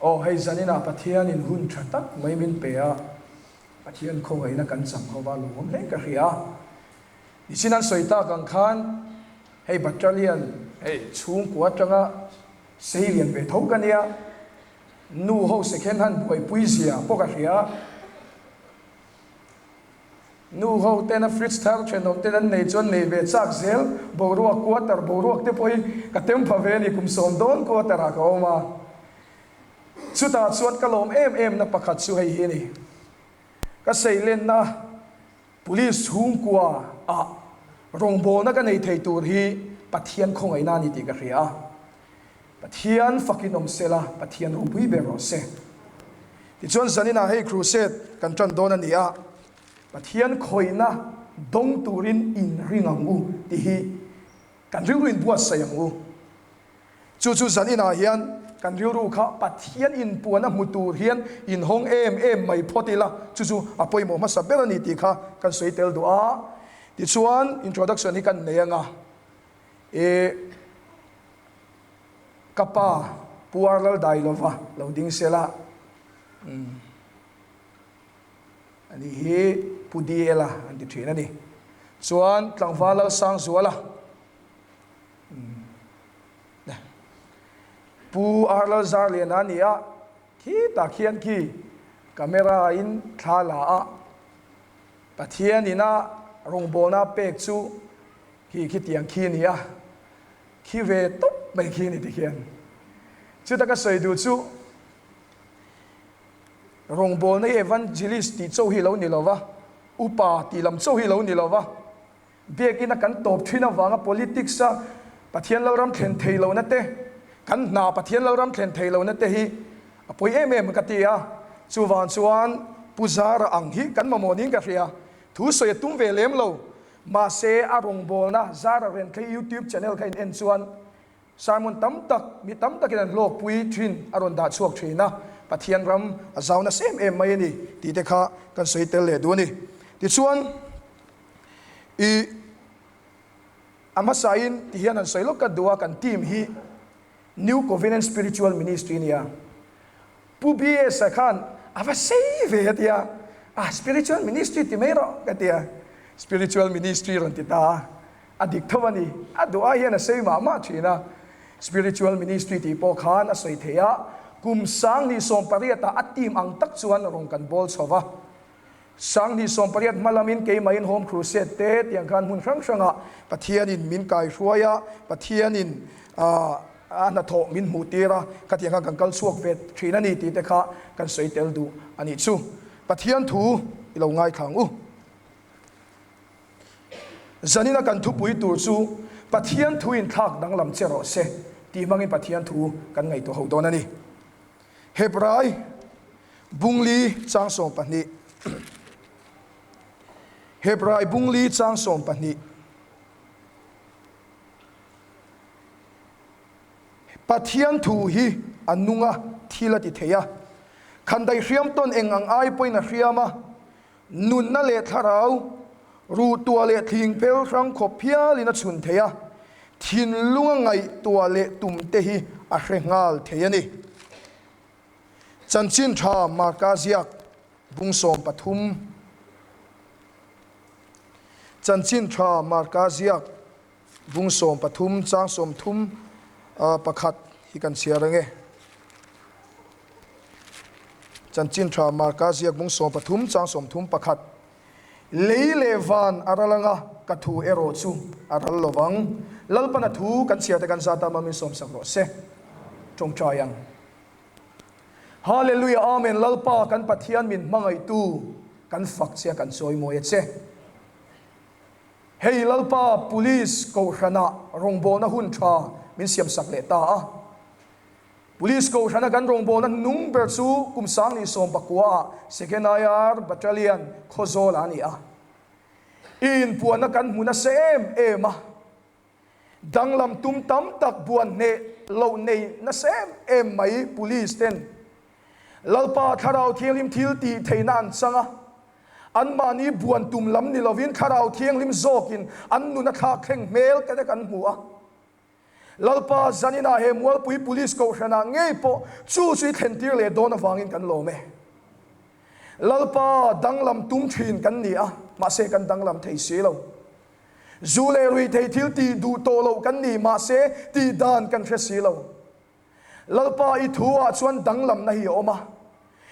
Aw, hei zaninah Pathianin hun tha tak mai min pe a, Pathian khawngaihna kan chang ho va lawmawm hle ka hria a. Nichin an sawi tak ang khan hei battalion hei chhungkua atanga sei lian ve tho ka nia, nu ho second hand buaipui zia pawh ka hria a. Nu ho tena fridge thar thenawm ten an nei chuan nei ve chak zel, boruak quarter boruak te pawh hi ka tem pha ve a ni, kum sawm dawn quarter ah ka awm a. Chutah chuan ka lawm em em na pakhat chu hei hi a ni, ka seilenna police chhungkua ah rawngbawlna ka nei thei tur hi Pathian khawngaihna a ni tih ka hria a. Pathian fakin awm sela, Pathian ropui ber rawh se. Tichuan zaninah hei crusade kan tan dawn a ni a, Pathian khawihna dawng turin inring ang u tih hi kan rilru in buatsaih ang u. Chu chu zaninah hian kan rilru kha Pathian inpuan a hmu tur hian inhawng em em mai phawt ila, chu chu a pawimawh hmasa ber a ni tih kha kan sawi tel duh a. Tichuan introduction hi kan nei ang a, e. Ka pa puar lal dai lova lo ding sela umm ani hi Pu DL a an ti thin a ni. Chuan tlangval Lalsangzuala umm Pu R Lalzarliana a ni a, khitah khian khi camera in thla la a, Pathian ina rawngbawlna pek chu khi khitiang khi a ni a. Khi ve tawp mai khi ni tikhian. Chuta ka sawi duh chu rawngbawlna hi evangelist tih chauh hi lo ni lova, upa tih lam chauh hi lo ni lova, biakina kan tawp thin avanga politics a Pathian Lalram thlen thei lohna te, kan hna Pathian Lalram thlen thei lohna te hi a pawi em em ka ti a. Chuvang chuan Pu Zara ang hi kan mamawh niin ka hria. Thu sawi a tum ve lem lo. Mahse, a rawngbawlna Zara Renthlei YouTube channel kha in en chuan sermon tam tak, mi tam takin an hlawkpui thin a rawn dah chhuak thin a, Pathian ram a zau nasa em em mai a ni tih te kha kan sawi tel leh duh a ni. Tichuan, i a hmasain ti hian han sawi lawk ka duh a, kan team hi New Covenant Spiritual Ministry a ni a, Pu BS-a khan a va sei ve a ti a, ah spiritual ministry ti mai rawh ka ti a, spiritual ministry rawn ti ta a, a dik tho a ni, a duh ai hian a sei mah mah thin a, spiritual ministry tih pawh khan a sawi thei a, kum 2018 ah a team ang tak chuan rawn kan bawl chho va. 2018 hma lamin keimahin Home Crusade te tiang khan hmun hrang hrangah Pathianin min kaihruai a, Pathianin a hnathawh min hmuh tir a, khatiang khan kan kal chhuak ve thin a ni tih te kha kan sawi tel duh a nih chu. Pathian thu i lo ngaithla ang u. Zanina kan thupui tur chu Pathian thu inthlak danglam che rawh se tih hmangin Pathian thu kan ngaihtuah ho dawn a ni. Hebrai Bungli chang 12 Hebrai Bungli chang 12 Pathian thu hi a nung a, thil a ti thei a. Khandai hriam tawn eng ang ai pawhin a hriam a, nunna leh thlarau, ruhtuah leh thling phel hrang khawp hialin a chhun thei a, thinlunga ngaihtuah leh tumte hi a hre nghal thei a ni. Chanchin tha Marka ziak bung 13 Chanchin tha Marka ziak bung 13 chang 31 hi kan chhiar ange. Chanchin tha Marka ziak bung 13 chang 31 Lei leh van a ral anga ka thu erawh chu a ral lo vang. Lalpan a thu kan chhiar te kan zat a mamin sawmsak rawh se. Tawngtai ang. Hallelujah Amen Lalpa kan Pathian min hmangaihtu kan fak che a kan chawimawi a che. Hei Lalpa Police Kohhranah rawngbawlna hun tha min siamsak leh ta a. Police Kohhrana kan rawngbawlna hnung ber chu kum 2019 ah Second IR Battalion Khawzawl ah a ni a. I inpuanna kan hmu nasa em em a. Danglam tum tam tak buan hneh loh nei nasa em em mai Police ten Lalpa Thlarau Thianghlim thil tih theihna an chang a, anmahni buan tum lam ni lovin Thlarau Thianghlim zawkin an nun a thlak thleng hmel te kan hmu a. Lalpa, zaninah he Mualpui Police Kohhranah ngei pawh chu chu i thlentir leh dawn avangin kan lawm e. Lalpa, danglam tum thin kan ni a, mahse kan danglam thei si lo. Zu leh ruihthei thil tih duh tawh loh kan ni, mahse tih dan kan hre si lo. Lalpa, i thu ah chuan danglamna hi a awm a,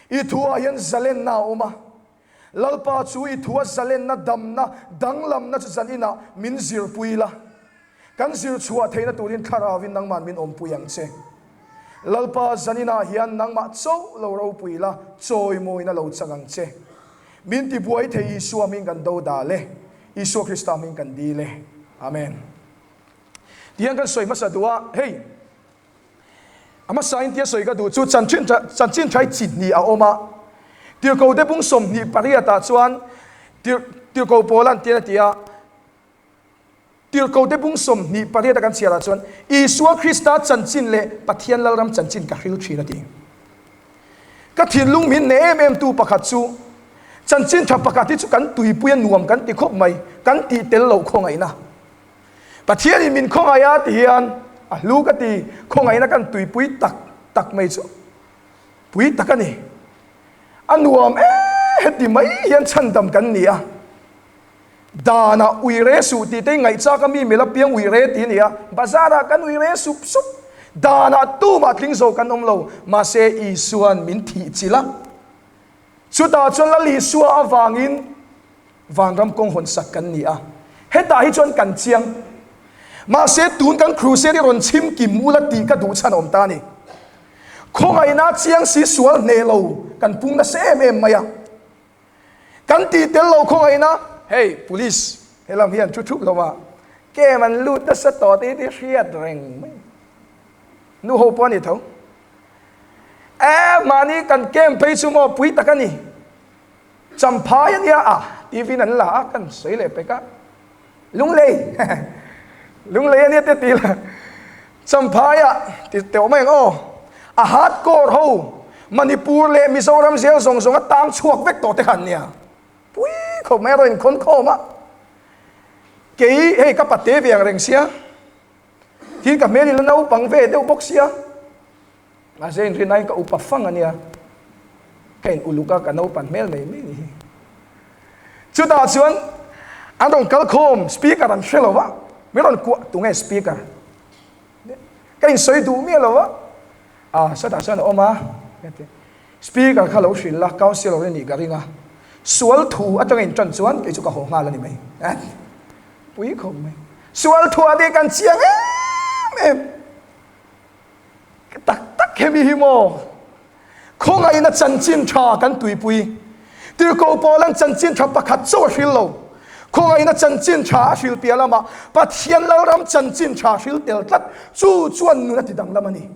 i thu ah hian zalenna a awm a. Lalpa chu i thu a zalenna, damna, danglamna chu zaninah min zirpui la. Kan zir chhuah theihna turin Thlarauvin nangmah min awmpui ang che. Lalpa, zaninah hian nangmah chauh lo ropui la, chawimawina lo chang ang che. Min tibuai thei Isua hming kan do dal e. Isua Krista hming kan dil e. Amen. Tihian kan sawi hmasa duh a, hei, a hmasain tia sawi ka duh chu chanchin chanchin tha hi chi hnih a awm a. Tirhkoh te bung 28 ah chuan tir tirhkoh Paula'n tian a ti a, Tirhkoh te bung 28 a kan chhiar ah chuan Isua Krista chanchin leh Pathian Lalram chanchin ka hril thin a ti. Ka thinlung min hneh em em tu pakhat chu chanchin tha pakhat hi chu kan tuipui a nuam kan ti khawp mai, kan tih tel loh khawngaihna. Pathian in min khawngaih a ti hian a hlu ka ti, khawngaihna kan tuipui tak tak mai chu pui tak a ni. A nuam e heti mai hian chhandam kan ni a. Danah ui re suh tih te ngaihchak a mi mila piang ui re tih a ni a, bazar ah kan ui re sup sup. Danah tumah tling zo kan awm lo, mahse Isua'n min thih chilh a. Chutah chuan Lal Isua avangin vanram kawng hawn sak kan ni a, hetah hi chuan kan chiang. Mahse tun kan crusade hi rawn chhim kim ula tih ka duh chhan a awm ta a ni. Khawngaihna chiang si sual hneh lo kan pung nasa em em mai a. Kan tih tel lo khawngaihna, hei police helam hian thu thup lo a, kem an lut nasa tawh tih hi hriat reng mai. Nu ho pawh a ni tho. E mahni kan kem phei chu maw pui tak a ni. Champhai a nia a TV in an la a kan sawi leh pek a. Lunglei Lunglei a nia te ti la Champhai ah ti teuh mai ang aw a hardcore ho Manipur leh Mizoram zel zawng zawng a tang chhuak vek tawh te khan nia pui khawp mai a rawn inkhawn khawm a kei hei ka pate ve ang reng sia tin ka hmel i la naupang ve deuh bawk sia Mahse inrinaiin ka upa fang a nia, ka in uluk a, ka naupan hmel mai mai ni hi. Chutah chuan an rawn kal khawm, speaker an hre lo va, min rawn kuah, tunge speaker? Ka insawi duh miah lo va, ah sawtah chuan a awm a, speaker kha lo hrilh la, councillor i nih ka ring a, sual thu atanga intan chuan kei chu ka haw nghal a ni mai. Pui khawp mai. Sual thu ah te kan chiang em em. Tak tak hemi hi maw? Khawngaihna chanchin tha kan tuipui. Tirhkoh Paula'n chanchin tha pakhat chauh a hril lo. Khawngaihna chanchin tha a hril piah lamah Pathian Lalram chanchin tha hril tel tlat chu chuan nun a ti danglam a ni.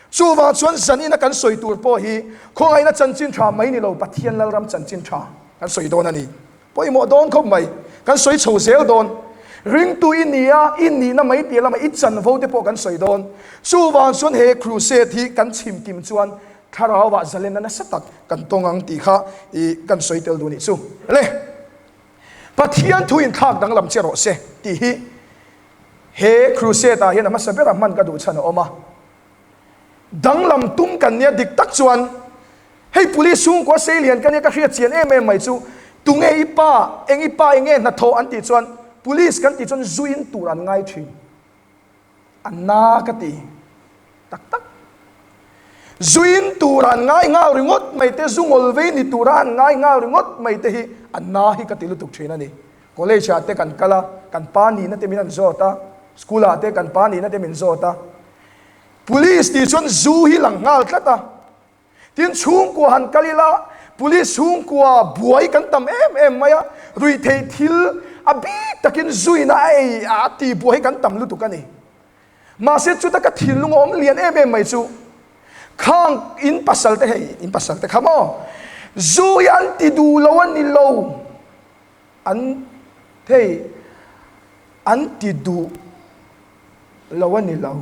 Chuvang chuan zanina kan sawi tur pawh hi khawngaihna chanchin tha mai ni lo Pathian Lalram chanchin tha kan sawi dawn a ni. Pawimawh dawn khawp mai. Kan sawi chho zel dawn. Ringtu i ni a, i nihna mai piah lamah i chanvo te pawh kan sawi dawn. Chuvang chuan he crusade hi kan chhim kim chuan thlarauah zalenna nasa tak kan tawng ang tih kha i kan sawi tel duh nih chu. Le! Pathian thu inthlak danglam che rawh se tih hi he crusade ah hian a hmasa bera hman ka duh chhan a awm a. Danglam tum kan nia dik tak chuan hei police chhungkua seilian ka nia ka hriat chian em em mai chu tunge i pa eng i pa enge hnathawh an tih chuan police kan tih chuan zu in tur an ngai thin a na ka ti tak tak zu in tur an ngai nghal ringawt mai te zu ngawl vei ni tura an ngai nghal ringawt mai te hi a na hi ka ti lutuk thin a ni college ah te kan kal a kan pa nihna te min han zawt a school ah te kan pa nihna te min zawt a Police tih chuan zu hi lang nghal tlat a, tin chhungkua han kal ila police chhungkua buai kan tam em em mai a, ruihtheih thil a bik takin zuina a ei a tih buai hi kan tam lutuk a ni. Mahse chuta ka thinlung a awm lian em em mai chu khang in pasal te hei in pasal te kha maw zu hi an ti duh lo a ni lo an hei an ti duh lo a ni lo.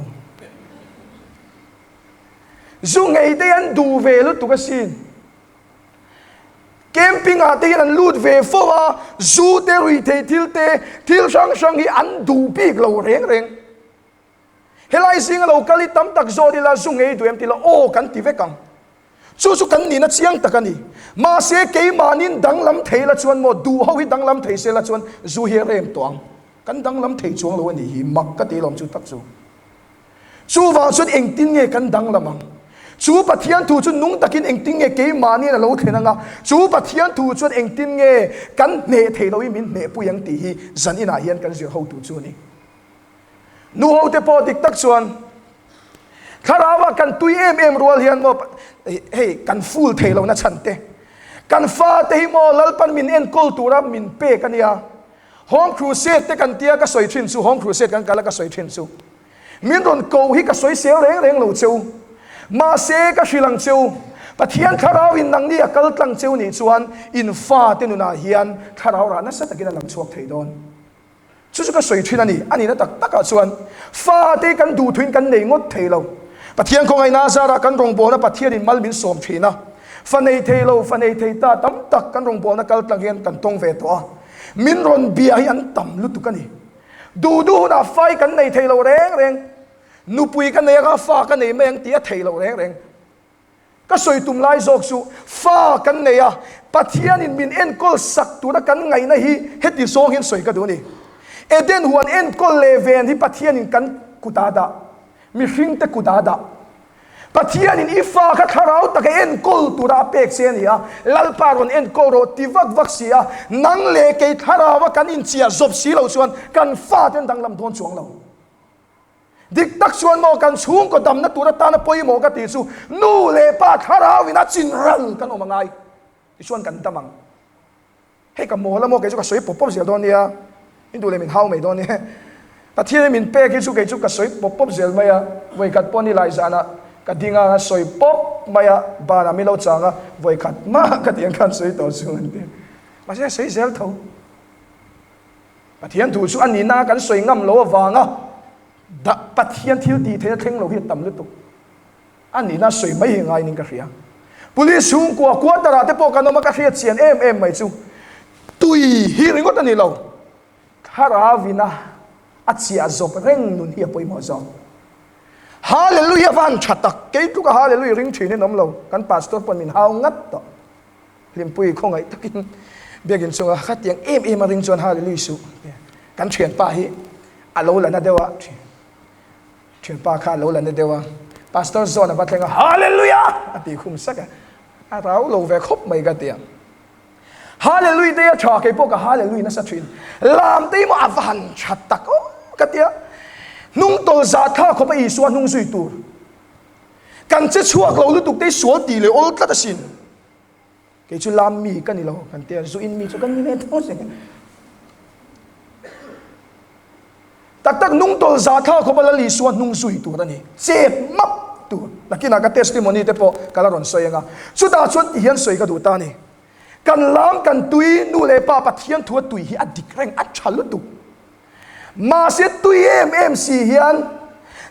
Zu ngei te hian duh ve lutuk asin. Camping ah te hian an lut ve fo a, zu te ruihtheih thil te thil hrang hrang hi an duh bik lo reng reng. Helai zinga lo kal hi tam tak zawt ila zu ngei duh em ti la aw kan ti vek ang. Chu chu kan nihna chiang tak a ni. Mahse keimahnin danglam thei la chuan maw duh ho hi danglam thei se la chuan zu hi a rem tawh ang. Kan danglam thei chuang lo a nih hi mak ka ti lawm chu tak chu. Chuvang chuan engtin nge kan danglam ang? Chu Pathian thu chu nung takin engtin nge keimahniin a lo thlen ang a, chu Pathian thu chuan engtin nge kan hneh theih lohin min hnehpui ang tih hi zan inah hian kan zir hotu chu a ni. Nu hote pawh dik tak chuan thlarauah kan tui em em rual hian maw hei kan ful thei lohna chhan te, kan fate hi maw Lalpan min enkawl tura min pek a nia. Home Crusade te kan tia ka sawi thin chu, Home Crusade kan kal a ka sawi thin chu, min rawn ko hi ka sawi sel reng reng lo cheu. Mahse ka hrilh ang cheu, Pathian thlarau in nangni a kal tlang cheu nih chuan in fate nunah hian thlarau rah nasa takin a lang chhuak thei dawn. Chu chu ka sawi thin a ni. A nihna tak takah chuan fate kan duhthuin kan nei ngawt thei lo. Pathian khawngaihna zarah kan rawngbawlna Pathianin mal min sawm thin a. Fa nei thei lo, fa nei thei ta tam tak kan rawngbawlna kal tlang hian kan tawng ve tawh a. Min rawn bia hi an tam lutuk a ni. Duh duh hunah fai kan nei thei lo reng reng. Nupui ka nei anga fa ka nei mai ang tih a thei lo reng reng. Ka sawi tum lai zawk chu fa kan nei a, Pathianin min enkawl sak tura kan ngaihna hi heti zawng hian sawi ka duh a ni. Eden huan enkawl leh ven hi Pathianin kan kutah dah, mihringte kutah dah. Pathianin i fa kha thlarau taka enkawl tura a pek che a ni a, Lalpa rawn enkawl rawh ti vak vak si a, nang leh kei thlaraua kan inchiah zawp si lo chuan kan fate an danglam dawn chuang lo. Dik tak chuan maw kan chhungkaw damna tur atana pawimawh ka tih chu nu leh pa thlarauin a chin ral kan awm a ngai tichuan kan dam ang. Hei ka mawl a maw kei chu ka sawi pawp pawp zel dawn nia, in duh leh min hau mai dawn nia. Pathian min pek hi chu kei chu ka sawi pawp pawp zel mai a, vawikhat pawh ni lai zanah ka ding a, sawi pawp mai a, banah min lo chang a, vawikhat mah ka tih ang khan sawi tawh chu an ti. Mahse a sawi zel tho. Pathian thu chu a nihna kan sawi ngam lo avanga dah Pathian thil tih theihna thleng lo hi a tam lutuk. A nihna sawi mai hi ngaiin ka hria. Police chhungkua quarter ah te pawh kan awm a ka hriat chian em em mai chu tui hi ringawt a ni lo. Thlarauina a chiah zawp reng nun hi a pawimawh zawk. Hallelujah va han tha tak, kei tluka hallelujah ring thin in awm lo, kan pastor pawn min hau ngat tawh. Hlimpui khawngaih takin biakin chunga khatiang em em a ring chuan hallelujah suh kan thianpa hi a lo la na deuh a. Thianpa kha a lo la na deuh a, Pastor John a va thleng a, Hallelujah! a ti khum sak a, a rau lo ve khawp mai ka ti a. Hallelujah te a tha, kei pawh ka Hallelujah nasa thin. Lam te hi maw a va han tha tak aw ka ti a. Hnung tawlh zah thla khawp a Isua hnung zui tur. Kan che chhuak lo lutuk te hi sual tih leh awl tlat asin. Kei chu lam mi ka ni lo kan tia, zu in mi chu kan ni ve tho si. Tak tak nung tawl za thla khawp a Lal Isua hnung zui tur a ni. Chet map tur. Nakinah ka testimony te pawh ka la rawn sawi ang a. Chutah chuan ti hian sawi ka duh ta a ni. Kan lam kan tui nu leh pa Pathian thu a tui hi a dik reng a tha lutuk. Mahse tui em em si hian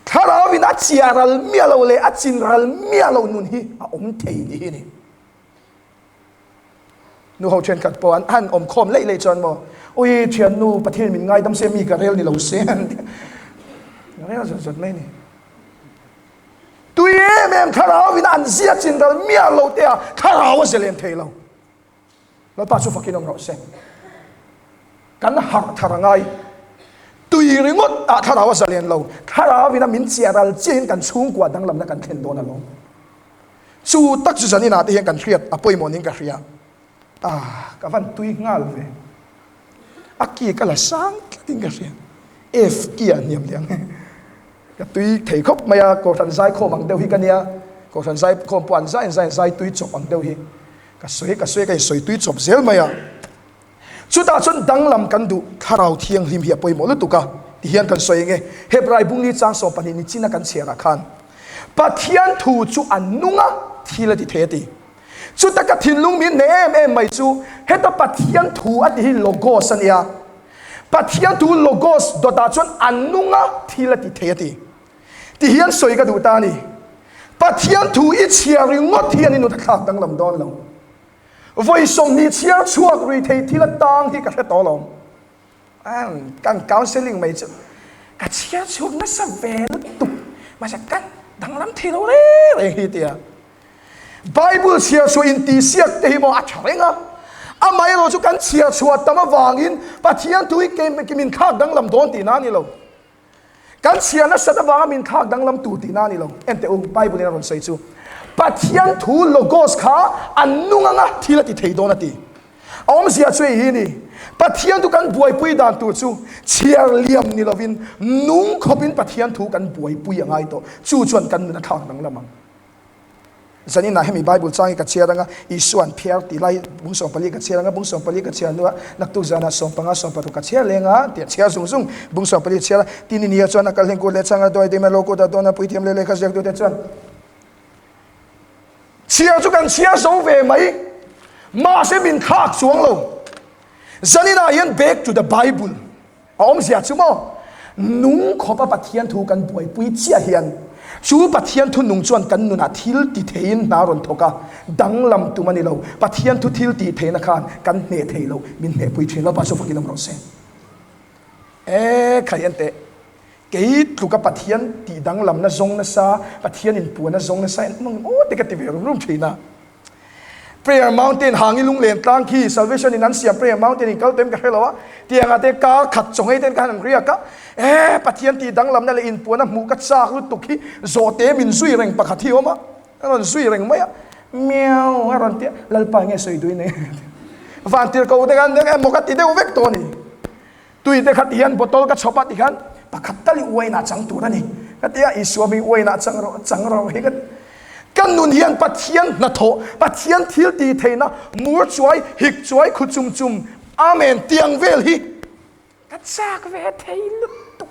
thlarau in a chiah ral miah lo leh a chin ral miah lo nun hi a awm thei ni hi a ni. Nu ho thenkhat pawh an han awm khawm leih leih chuan maw ui thiannu Pathian min ngaidam se mi ka rel ni lo se an ti rel zawt zawt mai ni. Tui em em thlarau in an zia chin ral miah lo te a thlarau a zelen thei lo. Lalpa chu fakin awm rawh se. Kan harh thar a ngai. Tui ringawt ah thlarau a zalen lo. Thlarau in a min chiah ral chiah in kan chhungkua danglamna kan thlen dawn alawm. Chu tak chu zan inah te hian kan hriat a pawimawh niin ka hria. Ah, ka van tui nghal ve. A ki ka la sang tlatin ka hria. F ki ah hniam leh ang e. Ka tui thei khawp mai a, Kohhran zaikhawm ang deuh hi ka nia. Kohhran zaikhawm pawh an zai an zai an zai tui chawp ang deuh hi. Ka sawi ka sawi ka insawi tui chawp zel mai a. Chutah chuan danglam kan duh Thlarau Thianghlim hi a pawimawh lutuk a, ti hian kan sawi eng e? Hebrai bungli chang 12 ni china kan chhiarah khan Pathian thu chu a nung a, thil a ti thei a ti. Chuta ka thinlung min hneh em em mai chu heta Pathian thu a ti hi Logos a nia. Pathian thu Logos dawtah chuan a nung a, thil a ti thei a ti. Ti hian sawi ka duh ta a ni. Pathian thu i chhiar ringawt hian i nut a thlak danglam dawn lo. Vawi 20 chhiar chhuak rui thei thil atang hi ka hre tawh lo. Kan counselling mai chu. Ka chhiar chhuak nasa ve lutuk, mahse ka danglam thei lo reng reng hi tia. Bible chhiar chhuah intihsiak te hi maw a tha reng a, amaherawh chu kan chhiar chhuah tam avangin Pathian thu hi kei min thlak danglam dawn tihna a ni lo. Kan chhiar nasat avanga min thlak danglam tur tihna a ni lo. Enteh u, Bible in a rawn sawi chu Pathian thu Logos kha a nung anga thil a ti thei dawn a ti. A awmzia chu hei hi a ni, Pathian thu kan buaipui dan tur chu chhiar liam ni lovin nung khawpin Pathian thu kan buaipui a ngai tawh. Chu chuan kan nun a thlak danglam ang. Zaninah hemi Bible chang hi ka chhiar anga, Isua'n phiar tih lai bung 14 ka chhiar anga, bung 14 ka chhiar hnuah naktuk zanah 15 16 ka chhiar leng a tih a chhiar zung zung, bung 14 a chhiar a, tin i nia chuan a kal hleng kut leh chang a, duai duai mai lo kut a dawn a, puithiam leh lehkha ziaktute chuan chhiar chu kan chhiar zo ve mai, mahse min thlak chuang lo. Zaninah hian back to the Bible. A awmzia chu maw? Nung khawpa Pathian thu kan buaipui chiah hian chu Pathian thu nung chuan kan nunah thil ti theiin hna rawn thawk a, danglam tum a ni lo. Pathian thu thil tih theihna khan kan hneh thei lo, min hnehpui thin lo. Pastor fakin awm rawh se. E khai en teh, kei tluka Pathian tih danglamna zawng nasa, Pathian inpuanna zawng nasa en awm ang aw te ka ti ve rum rum thin a. Prayer Mountain hangi lunglen tlang khi Salvation in an siam Prayer Mountain in kal tem ka hre lo a, tiang ah te kar khat chaw ngei ten ka han an riak a, e Pathian tih danglamna leh inpuan a hmuh ka chak lutuk hi zawhte min zui reng pakhat hi a awm a, a rawn zui reng mai a, meow a rawn ti a, Lalpa nge sawi duh i nei vantirhkoh te khan emaw ka ti deuh vek tawh a ni. Tui te kha ti hian bottle ka chhawp a ti khan pakhat tal i uain ah chang tur a ni ka ti a, Isua hming uain ah chang rawh chang rawh hi ka ti. Ka nun hian Pathian hnathawh, Pathian thil tih theihna, mur chuai, hik chuai, khu chum chum, Amen tiang vel hi ka chak ve thei lutuk.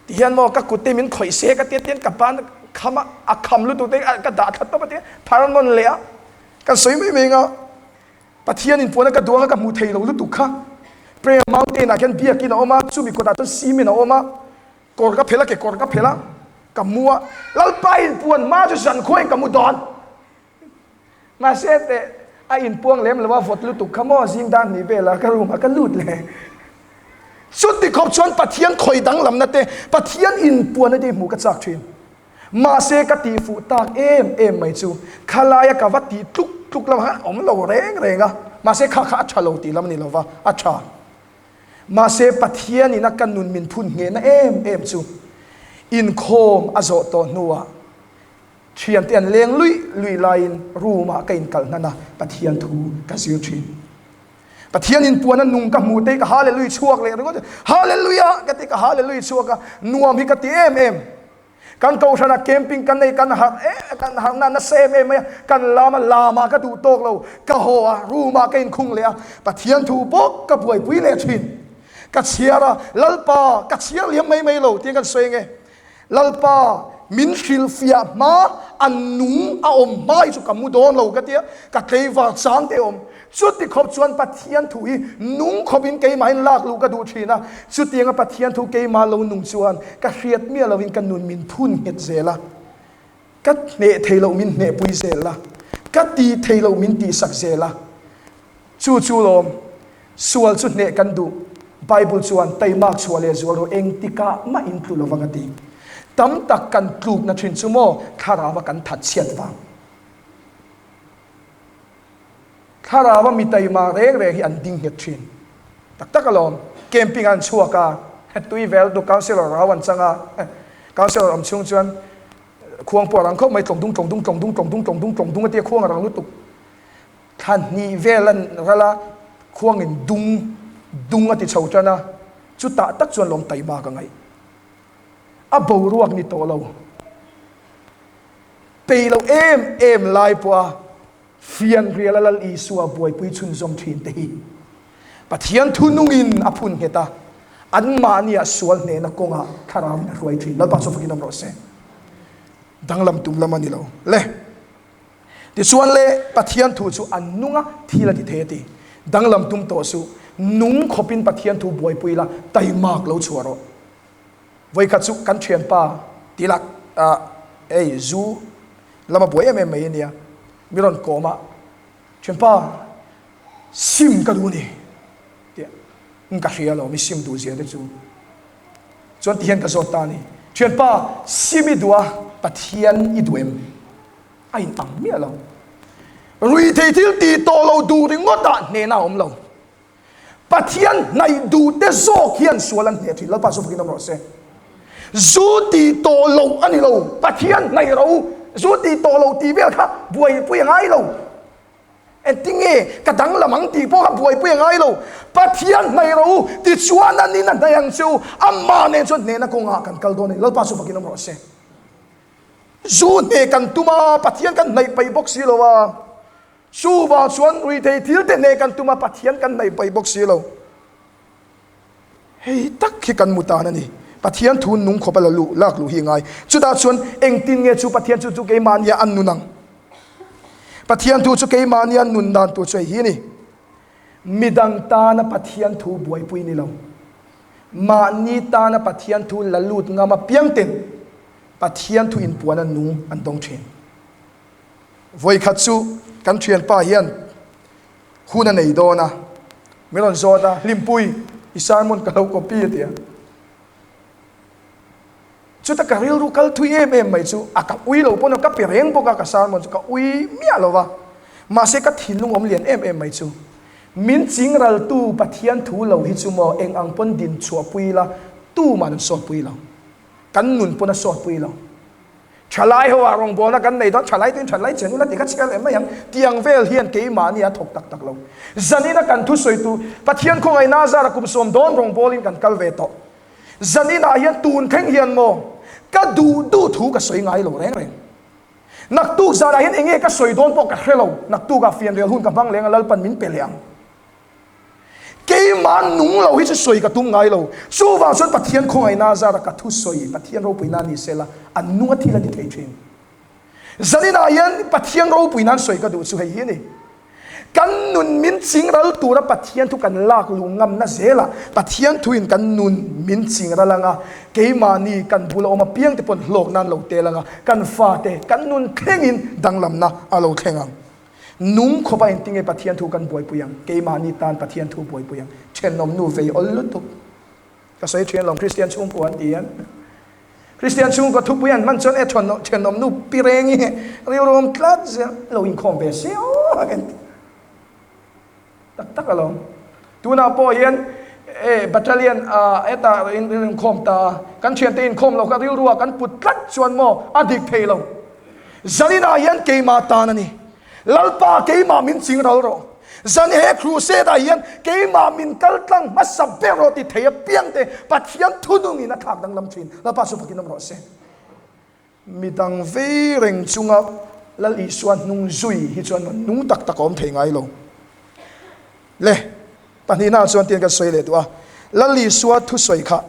Ti hian maw ka kut te min khawih se ka ti a, tian ka ban kham a, a kham lutuk te ka dah thla tawp a ti a, phar nawn leh a, kan sawi mai mai ang a. Pathian in puana ka duang a ka hmuh thei lo lutuk kha. Prayer Mountain ah khian biakin a awm a, chumi kawtah chuan cement a awm a, kawr ka phelh a, kekawr ka phelh a, ka mu a, Lalpa in puan hma chu zankhuain ka mu dawn. Mahse teh a inpuang lem lo a, vawt lutuk kha maw zing dar hnih velah ka room ah ka lut leh. Chuti khawp chuan Pathian khawi danglamna te, Pathian inpuanna te hi hmuh ka chak thin. Mahse ka tih fuh tak em em mai chu khalaia ka va tih tluk tluk lamah khan awm lo reng reng a, mahse kha kha a tha lo tih lam a ni lova, a tha. Mahse Pathianin a ka nun min phun nghehna em em chu inkhawm a zawh tawh hnuah thiante an leng luih luih laiin room ah ka inkalh hnan a, Pathian thu ka zir thin. Pathian inpuan a nung ka hmuh te hi ka hallelujah chhuak leh ringawt a, hallelujah ka ti ka hallelujah chhuak a, nuam hi ka ti em em. Kan kohhranah camping kan nei kan harh em kan harhna nasa em em mai a, kan lam a lamah ka duh tawk lo, ka haw a room ah ka inkhung leh a, Pathian thu bawk ka buaipui leh thin. Ka chhiar a, Lalpa ka chhiar liam mai mai lo tiin kan sawi ange. Lalpa min hrilhfiah hma a nung a awm hma hi chu ka mu dawn lo ka tia, ka tleivar chang te awm. Chuti khawp chuan Pathian thu hi nung khawpin keimahin lak luh ka duh thin a, chutianga Pathian thu keimah lo nung chuan ka hriat miah lovin ka nun min phun nghet zel a, ka hneh thei loh min hnehpui zel a, ka tih thei loh min tihsak zel a. Chu chu lawm, sual chu hneh kan duh. Bible chuan taimak chhuah leh zual rawh engtikah mah in tlu lovang a ti. Tam tak kan tlukna thin chu maw thlarau a kan that chhiat vang. Thlarau a mi taima reng reng hi an ding nghet thin. Tak tak alawm, camping ah an chhuak a, tui vel tu councillor rau an chang a, councillor awm chhung chuan khuang pawh a rang khawp mai, tlawng dung tlawng dung tlawng dung tlawng dung tlawng dung tlawng dung a tia khuang a rang lutuk. Thla hnih vel a ral a, khuangin dung dung a ti chho tan a, chutah tak chuan lawm taima ka ngaih. A boruak ni tawh lo. Peih loh em em lai pawha fianrial a Lal Isua buaipui chhunzawm thin te hi Pathian thunungin a phun nghet a, anmahniah sual hnehna kawngah thlarauin a hruai thin. Lalpa chu fakin awm rawh se. Danglam tum lam a ni lo. Le. Tichuan le, Pathian thu chu an nung a, thil a ti thei a ti. Danglam tum tawh suh. Nung khawpin Pathian thu buaipui la, taimak lo chhuah rawh. Vawikhat chu kan thianpa tilak ah ei zu lama buai em em mai ania, mi rawn kawm a, thianpa sim ka duh a ni tia. Ka hria alawm, i sim duh zia te chu. Chuan tihian ka zawt ta a ni, Thianpa, sim i duh a, Pathian i duh em? A in ang miah lo. Ruithei thil tih tawh lo duh ringawt ah hnehna a awm lo. Pathian hnaih duh te zawk hian sual an hneh thin. Lalpa chu fakin awm rawh se. Zu tih tawh loh a ni lo, Pathian hnaih ro, zu tih tawh loh tih vel kha buaipui a ngai lo. Engtinge ka danglam ang tih pawh kha buaipui a ngai lo. Pathian hnaih ro u, tichuan a nin a hnaih ang che u, amah nen chuan hnehna kawngah kan kal dawn a ni. Lalpa chu fakin awm rawh se. Zu hneh kan tum a, Pathian kan hnaih paih bawk si lo a. Chuvang chuan ruithei thil te hneh kan tum a, Pathian kan hnaih paih bawk si lo. Hei tak hi kan mu tan a ni. Pathian thu nung khawp a la luh, lak luh hi a ngai. Chutah chuan engtin nge chu Pathian chu chu keimahnia an nun ang? Pathian thu chu keimahnia nun dan tur chu hei hi a ni. Midang tana Pathian thu buaipui ni lo. Mahni tana Pathian thu la lut ngam apiang ten Pathian thu inpuan a nung an dawng thin. Vawikhat chu kan thianpa hian hun a nei dawn a, min rawn zawt a, Hlimpui, i sermon ka lo copy a ti a. Chuta ka rilru kal thui em em mai chu a ka ui lo pawn ka pe reng bawk a, ka sermon chu ka ui miah lo va. Mahse ka thinlung awm lian em em mai chu min chingraltu Pathian thu lo hi chu maw eng ang pawn din chhuahpui ila tuman an sawtpui lo. Kan nun pawn a sawtpui lo. Thalai ho ah rawngbawlna kan nei dawn, thalai tuin thalai chen ula ti kha chhiar leh mai ang. Tiang vel hian keimahni a thawk tak tak lo. Zanina kan thusawitu Pathian khawngaihna zara kum sawm dawn rawngbawlin kan kal ve tawh. Zaninah hian tun thleng hian maw ka duh duh thu ka sawi ngai lo reng reng. Naktuk zanah hian enge ka sawi dawn pawh ka hre lo, naktukah fianrial hun ka hmang leng a Lalpan min pe leh ang. Keimah nung lo hi chu sawi ka tum ngai lo. Chuvang chuan Pathian khawngaihna zara ka thu sawi Pathian ropuina ni sela an nung a thil a ti thei thin. Zaninah hian Pathian ropui nan sawi ka duh chu hei hi a ni. Kan nun min chingral tura Pathian thu kan lak luh ngamna zelah Pathian thuin kan nun min chingral anga keimahni kan bula awm apiang te pawn hlawk nan lo tel anga kan fate kan nun thlengin danglamna a lo thleng ang. Nung khawpa engtinge Pathian thu kan buaipui ang? Keimahni tan Pathian thu buaipui ang. Thenawm nu vei awl lutuk. Ka sawi thin alawm Kristian chhungkua an ti hian. Kristian chhungkua thupui an hman chuan e thenawm nu pi reng hi rilru awm tlat zel lo inkhawm ve se aw kan ti. Tak tak alawm. Tunah pawh hian e battalion ah hetah in inkhawm ta a, kan thiante inkhawm lo kha rilru ah kan put tlat chuan maw a dik thei lo. Zaninah hian keimah tan a ni. Lalpa keimah min ching ral rawh. Zan he crusade ah hian keimah min kal tlang hmasa ber rawh ti thei apiang te Pathian thunungin a thlak danglam thin. Lalpa chu fakin awm rawh se. Midang vei reng chunga Lal Isua hnung zui hi chuan nung tak tak a awm thei ngai lo. Le, pahnihna ah chuan tiang kan sawi leh duh a, Lal Isua thusawi kha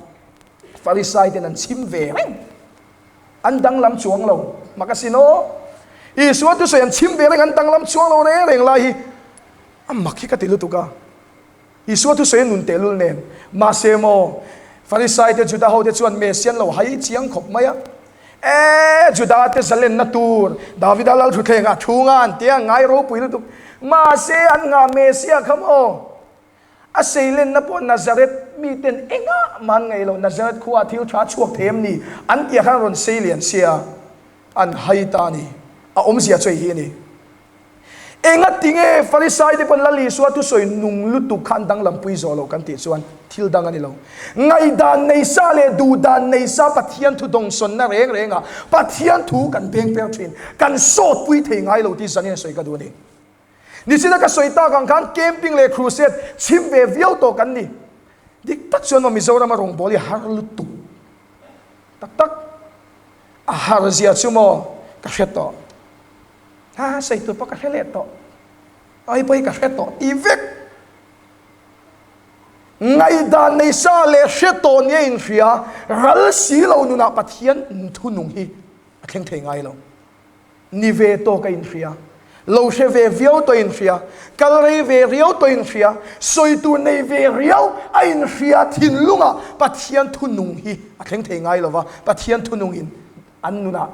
Farisai ten an chhim ve reng. An danglam chuang lo. Mak asin aw. Isua thusawi an chhim ve reng, an danglam chuang lo reng reng lai hi a mak hi ka ti lutuk a. Isua thusawi a nun tehlul nen. Mahse maw, Farisai te Juda ho te chuan Messiah an lo hai chiang khawp mai a. E, Juda te zalenna tur Davida lal thutthleng ah thu nga an tia ngai ropui lutuk. Mahse an nghah Messiah kha maw? A seilenna pawh Nazareth miten engah mah an ngaih lo, Nazareth khua ah thil tha a chhuak thei em ni? An tih ah khan a rawn seilian sia, an hai ta a ni. A awmzia chu hei hi a ni. Engatinge Farisai te pawn Lal Isua thusawi nung lutuk kha an danglampui zawh lo kan tih chuan thil dang a ni lo. Ngaihdan nei sa leh duhdan nei sa Pathian thu dawngsawnna reng reng ah Pathian thu kan peng per thin, kan sawtpui thei ngai lo tih zanin a sawi ka duh a ni. Nichina ka sawi tak ang khan camping leh crusade chhim ve viau tawh kan ni. Dik tak chuan maw Mizoram a rawngbâwl hi a har lutuk tak tak. A har zia chu maw ka hre tawh. Ha sawi tur pawh ka hre leh tawh. Ai pawh hi ka hre tawh ti vek. Ngaihdan nei sa leh hre tawh nia inhria ral si lo nunah Pathian thunung hi a thleng thei ngai lo. Ni ve tawh ka inhria, lo hre ve viau tawh inhria, kal rei ve riau tawh inhria, sawi tur nei ve riau a inhria thinlungah Pathian thunung hi a thleng thei ngai lova, Pathian thunungin an nunah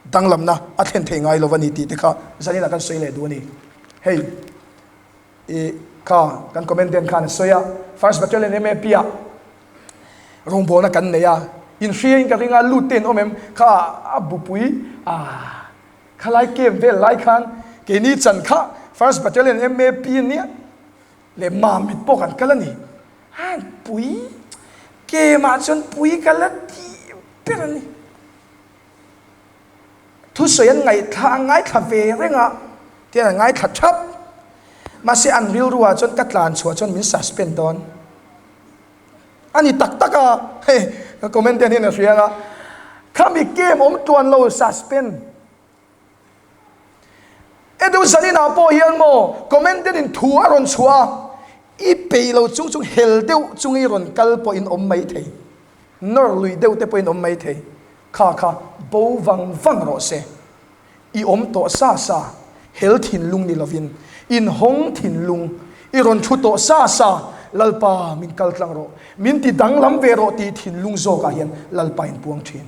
danglamna a thlen thei ngai lova ni tih te kha zaninah kan sawi leh duh a ni. Hei i. Kha kan Commandant khan a sawi a, First Battalion MAP ah rawngbawlna kan nei a, inhria in ka ring a, lut te in awm em? Kha a bupui a khalai camp vel lai khan keini chan kha First Battalion MAP ania leh Mamit pawh kan kal a ni. A pui camp ah chuan pui ka la tih ber a ni. Thusawi an ngaihthla an ngaithla ve reng a, tian an ngaithla thap. Mahse an rilru ah chuan ka tlan chhuah chuan min suspend dawn. A ni tak tak a, hei ka comment te hian a hria ang a, khami game awm tluan lo suspend. Edu zanin ah pawh hian maw comment te in thu a rawn chhuah a, i peih lo chung chung hel deuh chung i rawn kal pawh in awm mai thei, nawr lui deuh te pawh in awm mai thei. Kha kha bo vang vang rawh se. I awm tawh sa sa, hel thinlung ni lovin, inhawng thinlung, i rawn thu tawh sa sa, Lalpa min kal tlang rawh, min ti danglam ve rawh tih thinlung zawkah hian Lalpa in puang thin.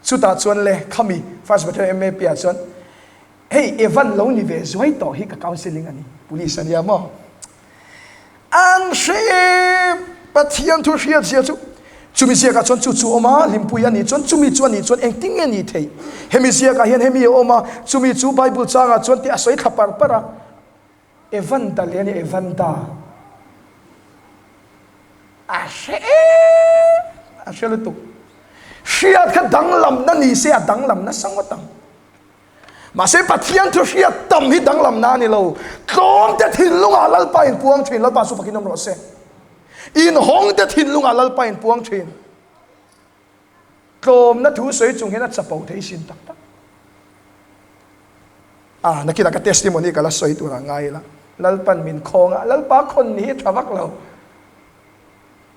Chutah chuan le khami First Battalion MAP ah chuan Hei Evan lo ni ve zuai tawh hi ka counselling a ni, police a nia maw? An hre em? Pathian thu hriat zia chu chumi ziakah chuan chu chu awm a, hlimpui a nih chuan chumi chu a nih chuan engtin nge ni theih? Hemi ziakah hian hemi a awm a, chumi chu Bible changah chuan tih a sawi thla par par a. Evan da leh a ni, Evan da. A hre em? A hre lutuk. Hriat kha danglamna ni se a danglam nasa ngawt ang. Mahse Pathian thu hriat tam hi danglamna a ni lo. Tlawmte thinlungah Lalpa in puang thin, Lalpa chu fakin awm rawh se. Inhawngte thinlungah Lalpa in puang thin. Tlawmna thu sawi chung hian a chapo thei sin tak tak. Ah, nakinah ka testimony ka la sawi turah ngai ila. Lalpan min khawng a, Lalpa khawn ni hi tha vak lo.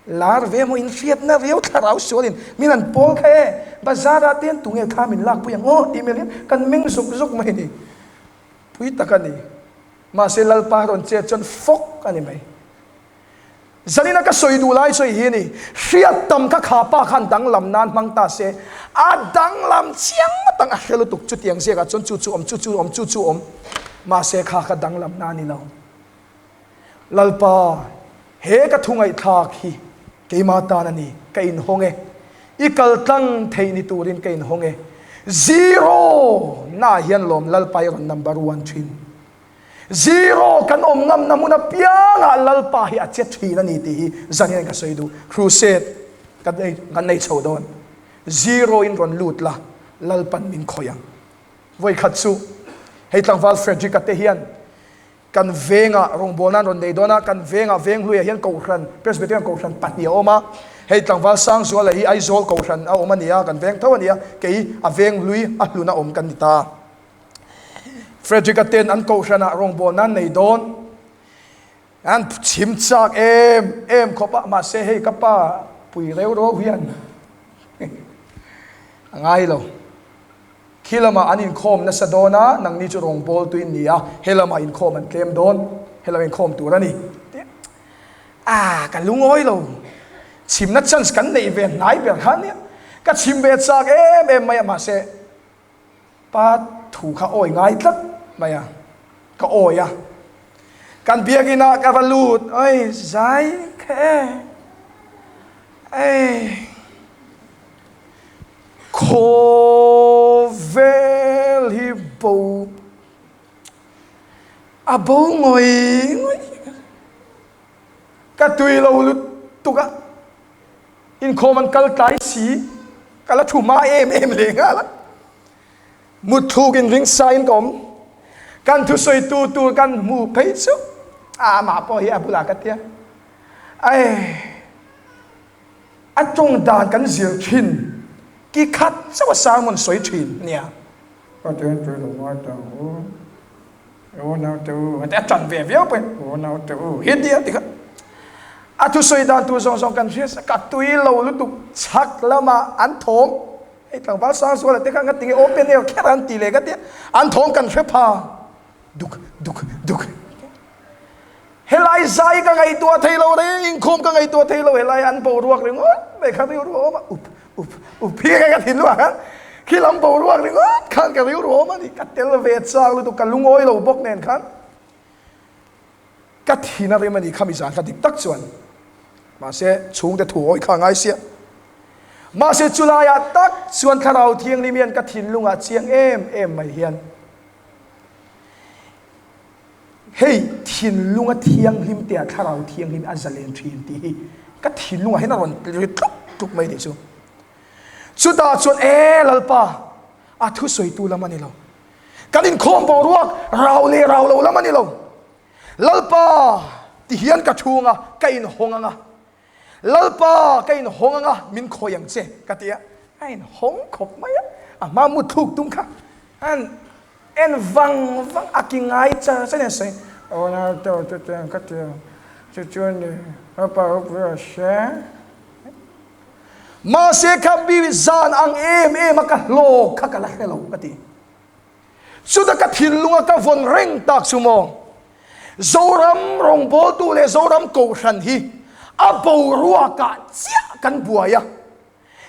Lar ve maw inhriatna riau thlarau sualin min han pawl kha e, bazar ah te hian tunge thla min lakpui ang aw tih melhin kan meng zuk zuk mai ni. Pui tak a ni. Mahse Lalpa rawn chet chuan fawk a ni mai. Zanina ka sawi duh lai chu hei hi a ni, hriat tam kha kha pa khan danglam nan hmang ta se, a danglam chiang ngawt ang a hre lutuk chutiang ziakah chuan chu chu awm, chu chu awm, chu chu awm. Mahse kha kha danglam na a ni lo. Lalpa, he ka thu ngaihthlak hi keima tan a ni, ka inhawng e. I kal tlang theih ni turin ka inhawng e. Zero naah hian lawm Lalpa i rawn number one thin. Zero kan awm ngamna hmun apiangah Lalpa hi a che thin a ni tih hi zan hian ka sawi duh. Crusade kan nei kan nei chho dawn. Zero in rawn lut la, Lalpan min khawih ang. Vawikhat chu hei tlangval Frederick-a te hian Kan vengah rawngbawlna an rawn nei dawn a, kan vengah Venghluiah hian Kohhran, Presbyterian Kohhran pahnih a awm a, hei tlangval Sangzuala hi Aizawl Kohhran a awm a ni a, kan veng tho a ni a, kei a Venghlui a hluna awm kan ni ta. Frederick-a ten an Kohhranah rawngbawlna an nei dawn, an chhim chak em em khawp a, mahse hei ka pa pui reu reu hian a ngai lo. Khi lamah an inkhawm nasa dawn a, nangni chu rawngbawltu in ni a, he lamah inkhawm an tlem dawn, he lamah inkhawm tur a ni. Tih a, ka lungawi lo. Chhimna chance kan neih ve hnai ber kha ania. Ka chhim ve chak em em mai a, mahse pa thu kha awi ngai tlat mai a, ka awi a. Kan biakinah ka va lut, oi zai kha e, ei. Khawvel hi bo a bo ngawih ngawih ka tui lo lutuk a, inkhawm an kal tlai si, ka la thu hma em em leh nghal a, mutthluk in ring sa in ka awm, kan thusawi tu tur kan hmu phei chu amah pawh hi a bulah ka tia, ai. A tawng dan kan zir thin ki khat chauh a sermon sawi thin nia. Pathian chu lo ngai ta ang u, u naute u, heti a tan ve viau pawhin u naute u hi tia ti kha. A thusawi dan tur zawng zawng kan hria ka tui lo lutuk chhak lama an thawm hei tlangval Sangzuala te kha nga tinge open air kher an ti leh ka tia an thawm kan hre pha duk duk duk. Helai zai ka ngaihtuah thei lo reng, inkhawm ka ngaihtuah thei lo, helai an boruak ringawt mai kha rilru a awm a, up up up hi ka thin luah khan khi lam boruak ringawt khan ka rilru a awm a ni, ka tel ve chak lutuk, ka lungawi lo bawk nen khan. Ka thin a rem a ni kha mi zan kha dik tak chuan. Mahse, chhungte thu awih kha a ngai sia. Mahse, chulaiah tak chuan Thlarau Thianghlim hian ka thinlungah chiang em em mai hian hei thinlunga thianghlim te ah Thlarau Thianghlim a zalen thin tih hi ka thinlungah hian a rawn ri tluk tluk mai tih chu. Chutah chuan e Lalpa, a thusawitu lam a ni lo. Kan inkhawm boruak rau leh rau lo lam a ni lo. Lalpa, ti hian ka chhung a, ka inhawng ang a. Lalpa, ka inhawng ang a, min khawih ang che, ka ti a. A inhawng khawp mai a, a hma mut thluk tum kha an en vang vang a ki ngai char char in a sawi. Ronaldo chu chuan ka ti a, chu chuan ni Lalpa ropui a hre. Mahse kha mi zan ang em em a ka hlawk kha ka la hre lo, ka ti. Chuta ka thinlunga ka vawn reng tak chu maw? Zoram rawngbawltu leh Zoram Kohhran hi a boruakah chiah kan buai a.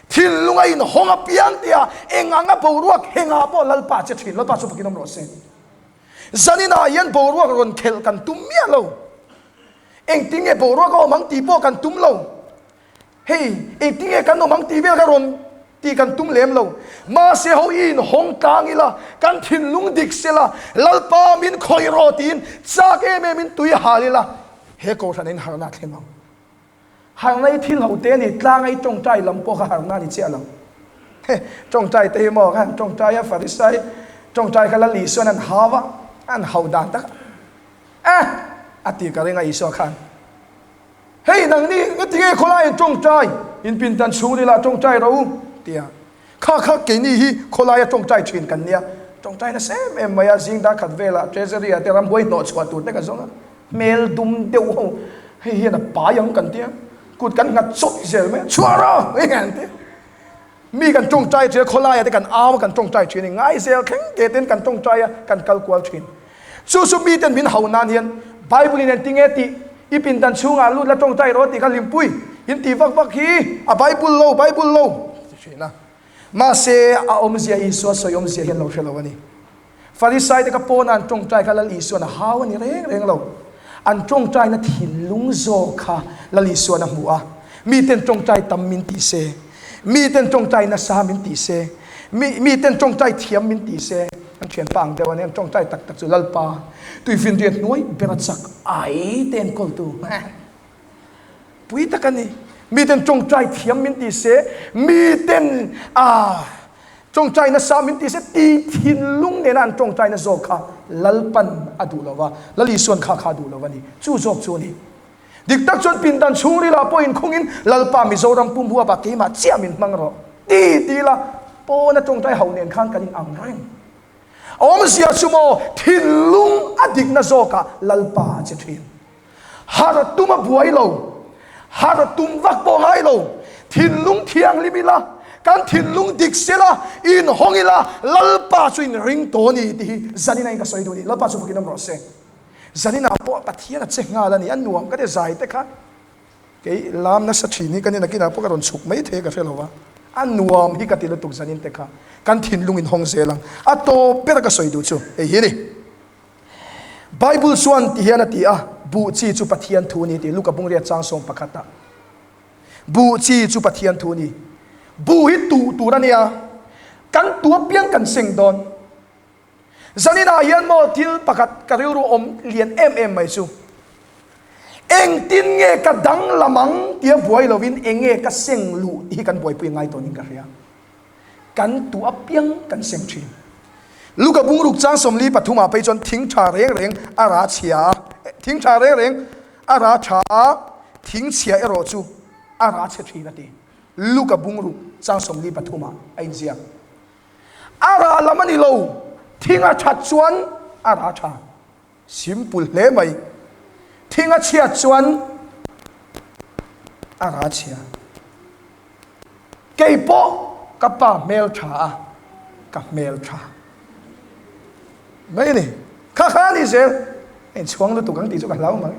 Thinlunga inhawng apiang tia eng anga boruak hengah pawh Lalpa che thin, Lalpa chu fakin awm rawh se. Zaninah hian boruak rawn khelh kan tum miah lo. Engtinge boruak a awm ang tih pawh kan tum lo. Hei, engtinge kan awm ang tih vel kha rawn tih kan tum lem lo. Mahse ho i inhawng tlang ila, kan thinlung dik sela, Lalpa min khawih rawh tiin chak em em in tui hal ila, he kohhran in harna a thleng ang. Harna i thil ho te a ni, tlanga i tawngtai lam pawh kha harna a ni chiah lo. He, tawngtai te hi maw khan tawngtai a Farisai tawngtai kha Lal Isuan an hau a, an hau dan tak a, eh a ti ka ring a Isua khan. Hei nangni ngatinge khawlai in tawngtai, in pindan chhungril ah tawngtai rawh u tia kha kha keini hi khawlaia tawngtai thin kan nia, tawngtai nasa em em mai a, zing dar khat velah treasury ah te rambuai hnawh chhuah tur te ka zawng a, hmel dum deuh ho hei hian a pai ang kan tia, kut kan nghat chawih zel mai a, chhuah rawh hei an tia. Mi kan tawngtai thin a, khawlaiah te kan au a kan tawngtai thin a ni. Ngaizel thleng te ten kan tawngtai a, kan kal kual thin. Chu chu mi ten min hau nan hian Bible in engti nge tih, i pindan chhungah lut la tawngtai rawh tih kha hlimpui in tih vak vak hi a Bible lo, Bible lo ti thin a. Mahse a awmzia Isua sawi awmzia hian lo hre lo a ni. Farisai te kha pawna an tawngtai kha Lal Isuan a hau a ni reng reng lo. An tawngtaina thinlung zawk kha Lal Isuan a hmu a, miten tawngtai tam min tih se, miten tawngtai nasa min tih se, mi miten tawngtai thiam min tih se, an thianpa ang deuh a ni, an tawngtai tak tak chu Lalpa tuifinriat hnuai bera chak ai te enkawltu pui tak a ni. Miten tawngtai thiam min tih se, miten ah Tawngtaina sa min ti se ti thinlung nena an tawngtaina zawk kha Lalpan a duh lo va, Lal Isuan kha kha a duh lo a ni. Chu zawk chu a ni. Dik tak chuan pindan chhungril ah pawh inkhungin Lalpa Mizoram pum huapah keimah chiah min hmang rawh ti ti la pawna tawngtai ho nen khan kan inang reng. Awmzia chu maw thinlung a dikna zawkah Lalpa a che thin. Harh tum a buai lo, harh tum vak pawh ngai lo, thinlung thianghlim ila, kan thinlung dik sela, inhawng ila, Lalpa chu in ring tawh a ni tih hi zanin ain ka sawi duh a ni. Lalpa chu fakin awm rawh se. Zaninah pawh Pathian a che nghal a ni, a nuam ka ti zai te kha kei lam nasa thin hi ka ni nakinah pawh ka rawn chhuk mai thei a ka hre lo va, a nuam hi ka ti lutuk zanin te kha kan thinlung inhawng zel ang. A tawp ber a ka sawi duh chu hei hi a ni. Bible chuan ti hian a ti a, Buh chi chu Pathian thu a ni tih Luka Bungriat chang 11 ah. Buh chi chu Pathian thu a ni. Buh hi tuh tur a nia, kan tu apiang kan seng dawn. Zaninah hian maw thil pakhat ka rilru awm lian em em mai chu, engtin nge ka danglam ang tia buai lovin enge ka seng luh tih hi kan buaipui ngai tawnin ka hria. Kan tu apiang kan seng thin. Luka bungruk chang 43 ah phei chuan thing tha reng reng a ra chhia a, thing tha reng reng a ra tha a, thing chhia erawh chu a ra chhe thin a ti. Luka bungruk chang 43 ah a inziak. A ra lam a ni lo, thing a that chuan a ra tha. Simple hle mai. Thing a chhiat chuan a ra chhia. Kei pawh ka pa hmel tha a, ka hmel tha mai a ni. Kha kha a ni zel. A inchhuang lutuk ang tih chu ka hlau mai.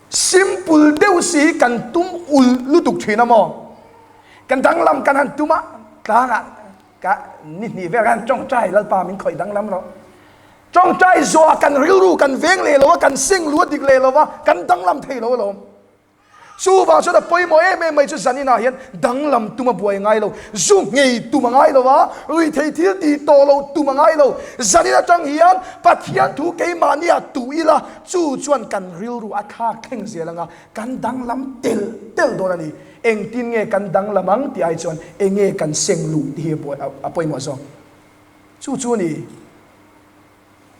Simple deuh si hi kan tum ul lutuk thin a maw? Kan danglam kan han tum a, tlangah ka ni hnih vel khan tawngtai Lalpa min khawih danglam rawh. Tawngtai zawhah kan rilru kan veng leh lo a, kan seng lu a dik leh lo va, kan danglam thei lo alawm. Chuvang chuan a pawimawh em em mai chu zaninah hian danglam tum a buai ngai lo, zu nghei tum a ngai lo a, ruithei thil tih tawh lo tum a ngai lo. Zanin atang hian Pathian thu keimahniah tuh ila, chu chuan kan rilru a thlak thleng zel anga kan danglam telh telh dawn a ni. Engtin nge kan danglam ang tih ai chuan enge kan seng luh tih hi a pawimawh zawk. Chu chu a ni.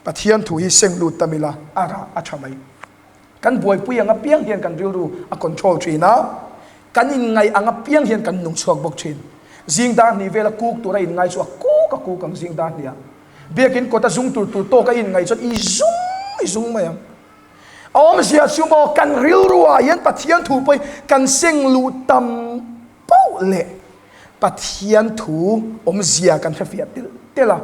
Pathian thu hi seng lut tam ila a rah a tha mai. Kan buaipui ang apiang hian kan rilru a control thin a, kan inngaih ang apiang hian kan nung chhuak bawk thin. Zing dar hnih vela kuk tura inngai chu a kuk a kuk ang zing dar hnih ah. Biakin kawta zung tur tur tawka inngaih chuan i zung i zung mai ang. A awmzia chu maw kan rilru ah hian Pathian thu pawh hi kan seng luh tam poh leh Pathian thu awmzia kan hrefiah telh telh a,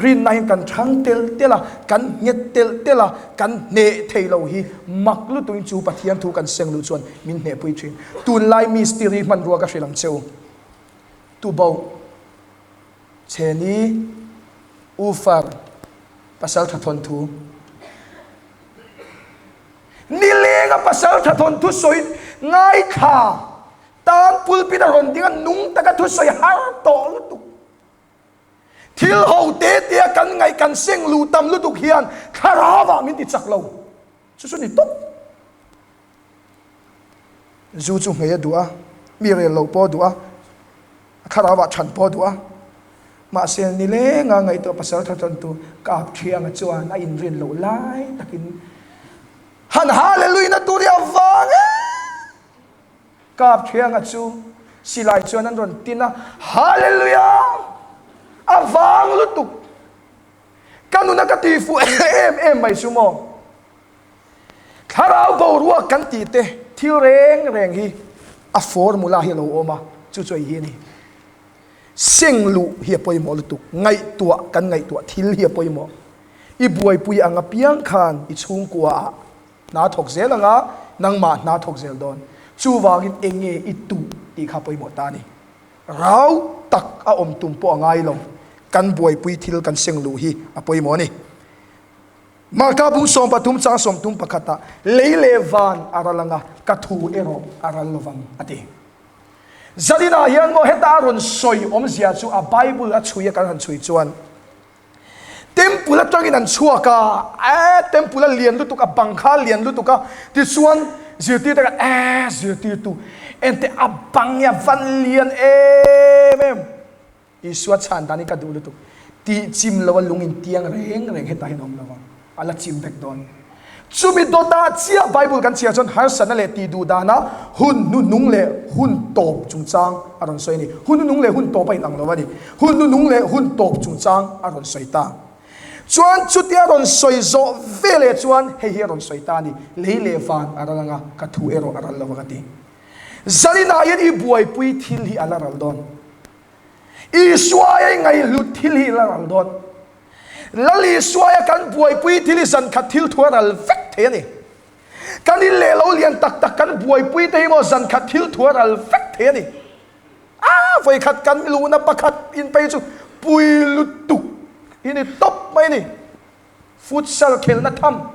rinna hian kan thang telh telh a, kan nghet telh telh a, kan hneh thei lo hi mak lutuin chu Pathian thu kan seng luh chuan min hnehpui thin. Tunlai mistiri hmanrua ka hrilh ang che u. Tuboh, Chheni, Ufar, Pasal tha thawnthu. Nilenga pasal tha thawnthu sawi ngaithla Tan pulpit a rawn ding a, nung taka thusawi har tawh lutuk. Thil ho te te a kan ngaih kan seng luh tam lutuk hian thlarau ah min ti chak lo. Chu chu ni tawp. Zu chu nghei a duh a, mi rel loh pawh a duh a, a thlarau ah chhan pawh a duh a. Mahse nilenga ngaihtuah pasal tha tawntu kap thianga chuan a inrin loh lai takin han hallelujah na tur hi a vang em. Kap Thianga chu silai chuan an rawn tin a, Hallelujah! A vang lutuk! Ka nuna ka tih fuh em em mai chu maw? Thlarau boruak kan tih te thil reng reng hi a formula hi a lo awm a, chu chu hei hi a ni. Seng luh hi a pawimawh lutuk, ngaihtuah kan ngaihtuah thil hi a pawimawh. I buaipui ang apiang khan i chhungkuaah Hna thawk zel anga nangmah hna thawk zel dawn. Chuvangin eng nge i tuh tih kha pawimawh ta a ni. Rau tak a awm tum pawh a ngai lo. Kan buaipui thil kan seng luh hi a pawimawh a ni. Marka bung 13 chang 31 ah lei leh van a ral anga ka thu erawh a ral lovang a ti. Zaninah hian maw heta a rawn sawi awmzia chu a Bible a chhui a kan han chhui chuan Temple atangin an chhuak a, eh temple a lian lutuk a, bang kha a lian lutuk a, tichuan zirtirte khan eh zirtirtu enteh a bang hi a van lian em em, Isua chhan dan hi ka duh lutuk, tih chim lo a lung in tiang reng reng hetah hian a awm lo vang, a la chim vek dawn. Chumi dawtah chiah Bible kan chhiar chuan harsatna leh tih duh dana hun hnuhnung leh hun tawp chungchang a rawn sawi a ni. Hun hnuhnung leh hun tawp a inang lo a ni. Hun hnuhnung leh hun tawp chungchang a rawn sawi ta. Chuan chutia a rawn sawi zawh veleh chuan hei hi a rawn sawi ta a ni, Lei leh van a ral anga, ka thu erawh a ral lo ang a ti. Zaninah hian i buaipui thil hi a la ral dawn. Isua i ngaihhlut thil hi la ral dawn. Lal Isua a kan buaipui thil hi zan khat thil thu a ral vek thei a ni. Kan in leh lo lian tak tak kan buaipui te hi maw zan khat thil thu a ral vek thei a ni. A vawikhat kan luhna pakhat in phei chu pui lutuk hi ni tawp mai a ni. Futsal khelhna tham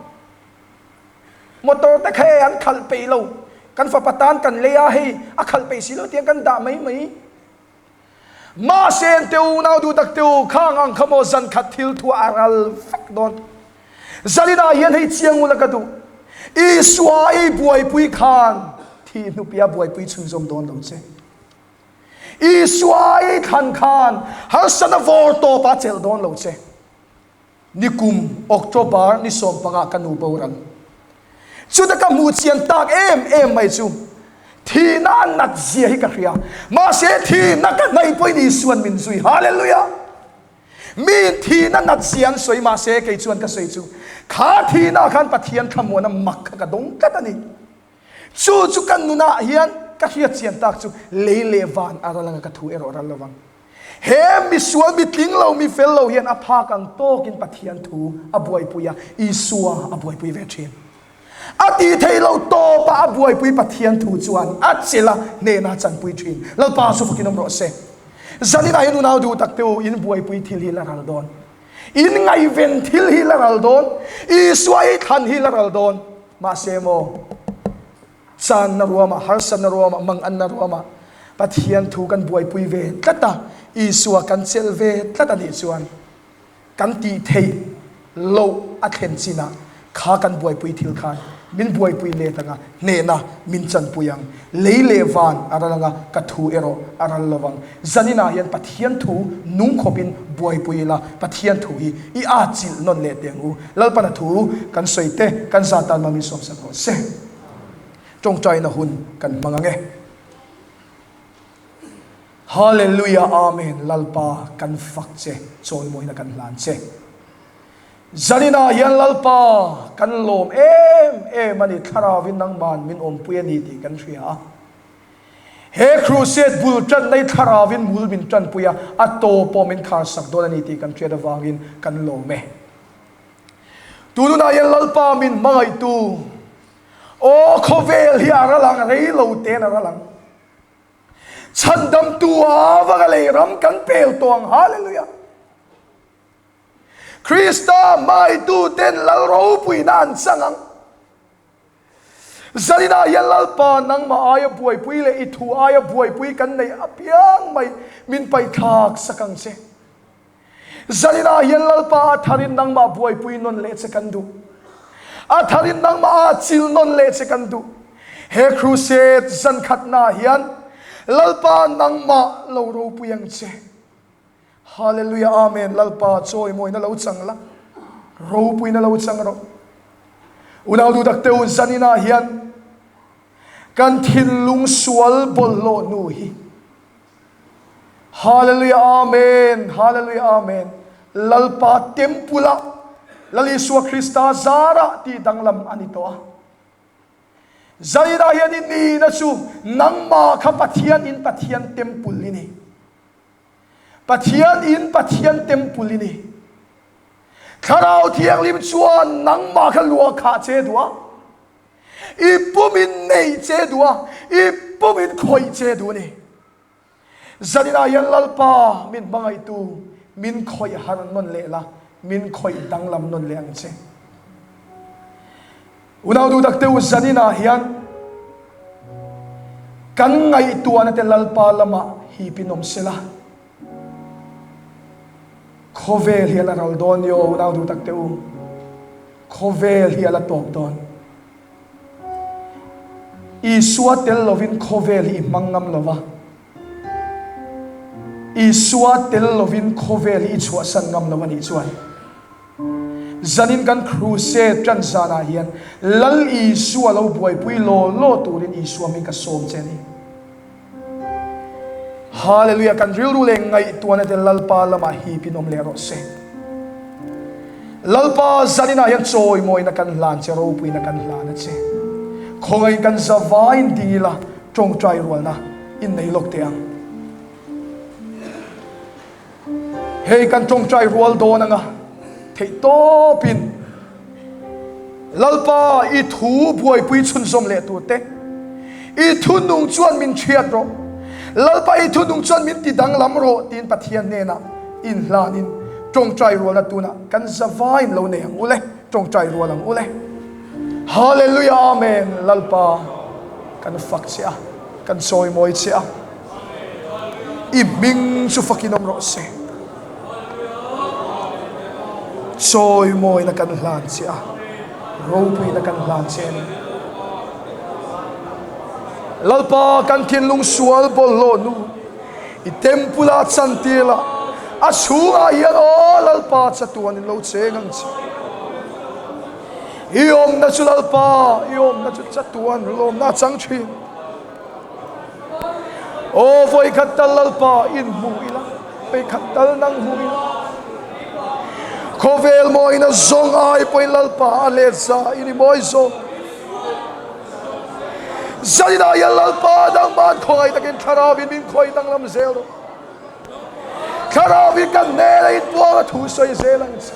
motor te kha e an khalh peih lo. Kan fapa tan kan lei a hei a khalh peih si lo tiang kan dah mai mai. Mahse te u nau duh tak te u khang ang kha maw zan khat thil thu a ral vek dawn. Zalinah hian hei chiang ula ka duh. Isua i buaipui khan thih hnupia buaipui chhunzawm dawn lo che. Isua i thlan khan harsatna vawr tawpah a chelh dawn lo che. Nikum October ni sawmpangah ka nu boral. Chuta ka hmuh chian tak em em mai chu thihna a nat zia hi ka hria. Mahse thihna ka hnaih pawhin Isuan min zui. Hallelujah! Miin thihna nat zia an sawi mahse kei chuan ka sawi chu kha thihna ah khan Pathian thlamuana mak kha ka dawng tlat a ni. Chu chu ka nunah hian ka hriat chian tak chu lei leh van a ral anga ka thu erawh ral lovang. He misual mi tling lo mi fel lo hian a phak ang tawkin Pathian thu a buaipui a, Isua a buaipui ve thin. A tih theih loh tawpah a buaipui Pathian thu chuan a chelh a, hnehna a chanpui thin. Lalpa chu fakin awm rawh se. Zaninah hian unau duh tak te u, in buaipui thil hi la ral dawn. In ngaihven thil hi la ral dawn, Isua i thlan hi la ral dawn. Mahse maw, channa ruamah, harsatna ruamah, manganna ruamah Pathian thu kan buaipui ve tlat a, Isua kan chelh ve tlat a nih chuan kan tih theih loh a thlen chinah kha kan buaipui thil khan min buaipui let ang a, hnehna min chanpui ang. Lei leh van a ral ang a, ka thu erawh a ral lo vang. Zaninah hian Pathian thu nung khawpin buaipui ila, Pathian thu hi i atchilh nawn leh teh ang u. Lalpana thu kan sawi te, kan za tan mah min sawmsak rawh se. Tawngtaina hun kan hmang ang e. Hallelujah Amen Lalpa kan fak che chawimawina kan hlan che. Zaninah hian Lalpa kan lawm em em a ni Thlarauvin nangman min awmpui a ni tih kan hria a. He crusade bul tanna hi Thlarauvin mul min tanpui a, a tawp pawh min kharsak dawn a ni tih kan hriat avangin kan lawm e. Tununah hian Lalpa min hmangaihtu Aw khawvel hi a ral ang rei lo te'n a ral ang. Chhandamtu avanga lei ram kan pel tawh ang. Hallelujah! Krista hmaitu ten Lal ropuina an chang ang. Zaninah hian Lalpa nangmah aia buaipui leh i thu aia buaipui kan neih apiang mai min paihthlak sak ang che. Zaninah hian Lalpa a tharin nangmah buaipui nawn leh che kan duh. A tharin nangmah a chil nawn leh che kan duh. He crusade zankhatnaah hian Lalpa nangmah lo ropui ang che. Hallelujah Amen Lalpa chawimawina lo chang la, ropuina lo chang rawh. Unau duhtak te u zaninah hian kan thinlung sual bawlhhlawh hnu hi Hallelujah Amen Hallelujah Amen Lalpa temple ah Lal Isua Krista zarah tih danglam a ni tawh a. Zainah hian i nihna chu nangmah kha Pathian in Pathian temple i ni. Pathian in Pathian temple i ni. Thlarau Thianghlim chuan nangmah kha luah khah che duh a. I pumin neih che duh a, i pumin khawih che duh a ni. Zaninah hian Lalpa min hmangaihtu min khawih har nawn leh la, min khawih danglam nawn leh ang che. Unau duhtak te u, zaninah hian kan ngaihtuahna te Lalpa lamah hipin awm sela. Khawvel hi a la ral dawn ni aw unau duhtak te u. Khawvel hi a la tawp dawn. Isua tel lovin khawvel hi i hmang ngam lo va. Isua tel lovin khawvel hi i chhuahsan ngam lo a nih chuan zanin kan crusade tan zanah hian Lal Isua lo buaipui law law turin Isua hming ka sawm che a ni. Hallelujah kan rilru leh ngaihtuahna te Lalpa lamah hip in awm leh rawh se. Lalpa zaninah hian chawimawina kan hlan che, ropuina kan hlan a che. Khawngaih kan zavaiin ding ila tawngtai rualna in nei lawk teh ang. Hei kan tawngtai rual dawn anga theih tawpin Lalpa i thu buaipui chhunzawm leh tur te, i thu nung chuan min thiat rawh, Lalpa i thu nung chuan min ti danglam rawh tiin Pathian hnenah inhlanin tawngtai rualna tunah kan zavaiin lo nei ang u le, tawngtai rual ang u le. Hallelujah Amen Lalpa kan fak che a, kan chawimawi che a. I hming chu fakin awm rawh se. Chawimawina kan hlan che a, ropuina kan hlan che a ni. Lalpa kan thinlung sual bawlhhlawh nu i temple ah chantir la, a chhungah hian aw Lalpa chatuan in lo cheng ang che. I awmna chu Lalpa, i awmna chu chatuan lawmna a chang thin. Aw vawikhat tal Lalpa in hmu ila, vawikhat tal nang hmu ila. Khawvel mawina zawng ai pawhin Lalpa a let za in i mawi zawk. Zaninah hian Lalpa nangman khawngaih takin thlarauin min khawih danglam zel rawh. Thlarauin kan hnena inpuang a thu sawi zel ang che.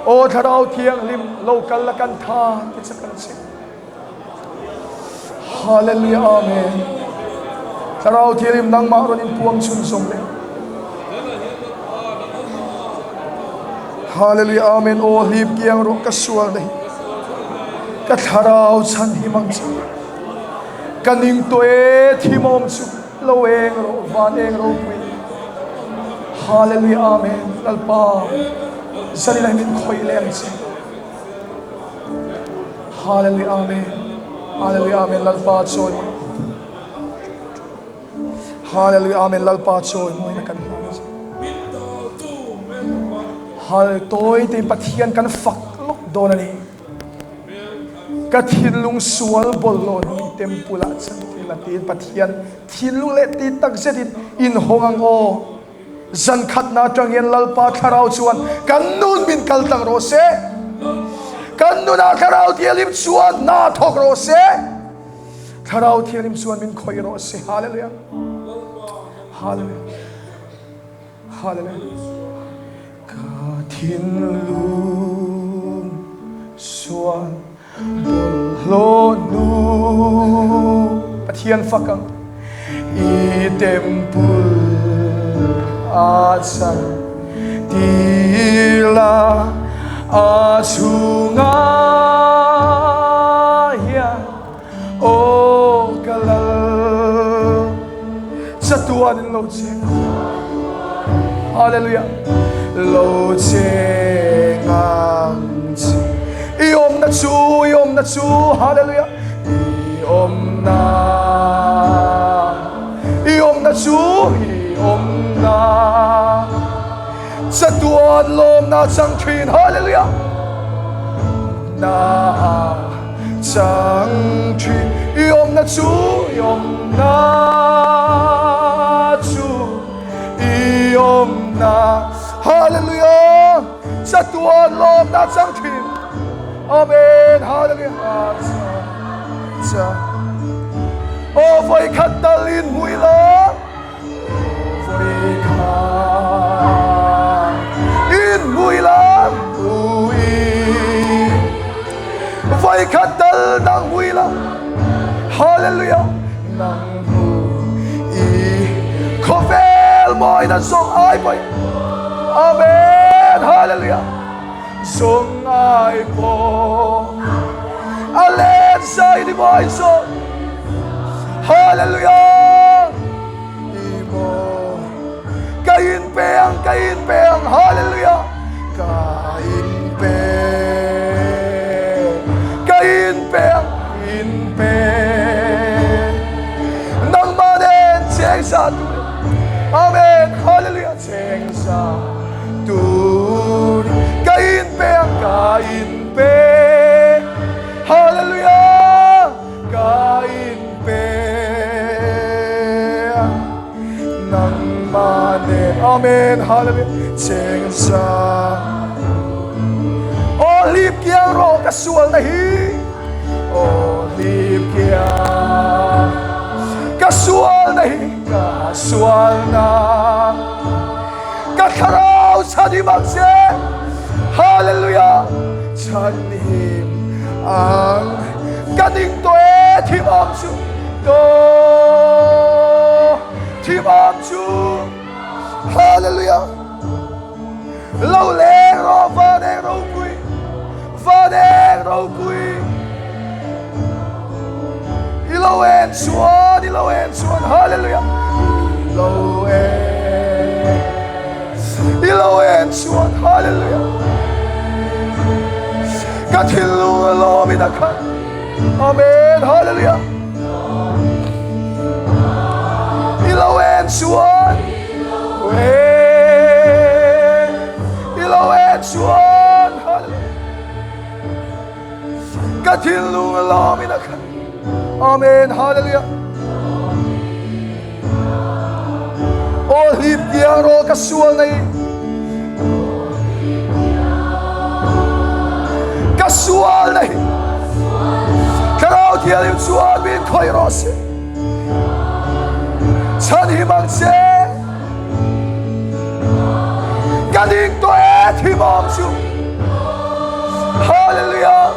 Aw Thlarau Thianghlim lo kal la kan tha ti chak ang che. Hallelujah Amen. Thlarau Thianghlim nangmah rawn inpuang chhunzawm leh. Hallelujah Amen Aw hlip kiang rawh ka sual na hi ka thlarau chhan him ang che ka ning tawh e thimawm chu lo eng rawh van eng ropui Hallelujah Amen Lalpa zalila hi min khawih leh ang che Hallelujah Amen Hallelujah Amen Lalpa chawi Hallelujah Amen Lalpa chawi mawina kan hlan a che. Hallelujah tawi tein Pathian kan fak lawk dawn a ni. Ka thinlung sual bawlhhlawh hnu temple ah chan thil a tiin Pathian thinlung leh ti tak zetin in hawng ang aw. Zan khatna atang hian Lalpa thlarau chuan kan nun min kal tlang rawh se. Kan nunah thlarau thianghlim chuan hna thawk rawh se. Thlarau Thianghlim chuan min khawih rawh se. Hallelujah. Hallelujah. Hallelujah. Ka thinlung sual bawlhhlawh hnu Pathian fak ang i temple a chan tila a chhungah hian aw ka lal chatuan in lo cheng Hallelujah lo cheng ang che i awmna chu i awmna chu Hallelujah i awmna i awmna chu i awmna chatuan lawmna chang thin Hallelujah na chang thin i awmna chu i awmna chu i awmna Hallelujah chatuan lawmna chang thin Amen Hallelujah cha Aw voi khat tal in hmui la Voi khat in hmui la ui Voi khat tal nang hmui la Hallelujah nang hmui khawvel mawina zawng ai pawh Amen Hallelujah Zawng ai pawh a len zai ni mawi zawk Hallelujah I maw ka in pe ang ka in pe ang Hallelujah ka in pe ka in pe ang in pe nangmah nen cheng sa tur Amen Hallelujah cheng sa Tur ka in pe ang ka in pe Hallelujah ka in pe ang nangmah nen Amen Hallelujah cheng sa Aw hlip kiang rawh ka sual na hi Aw hlip kiang ka sual na hi ka sual na Ka thlarau chhanhim ang che. Hallelujah. Chhanhim ang ka ning tawh e thim awm chu to thim awm chu. Hallelujah. Lo leng rawh van eng ropui van eng ropui. I lo en chuan, i lo en chuan, hallelujah. I lo en, i lo en chuan, hallelujah. Ka thinlung a lawm in a khat. Amen, hallelujah. I lo en chuan, i lo en chuan, hallelujah. Ka thinlung a lawm in a khat. Amen. Hallelujah. Aw hlip kiang rawh ka sual nei. Ka sual nei. Thlarau Thianghlim chuan min khawih rawh se. Chhan him ang che. Ka ding tawh e thim awm chu. Hallelujah.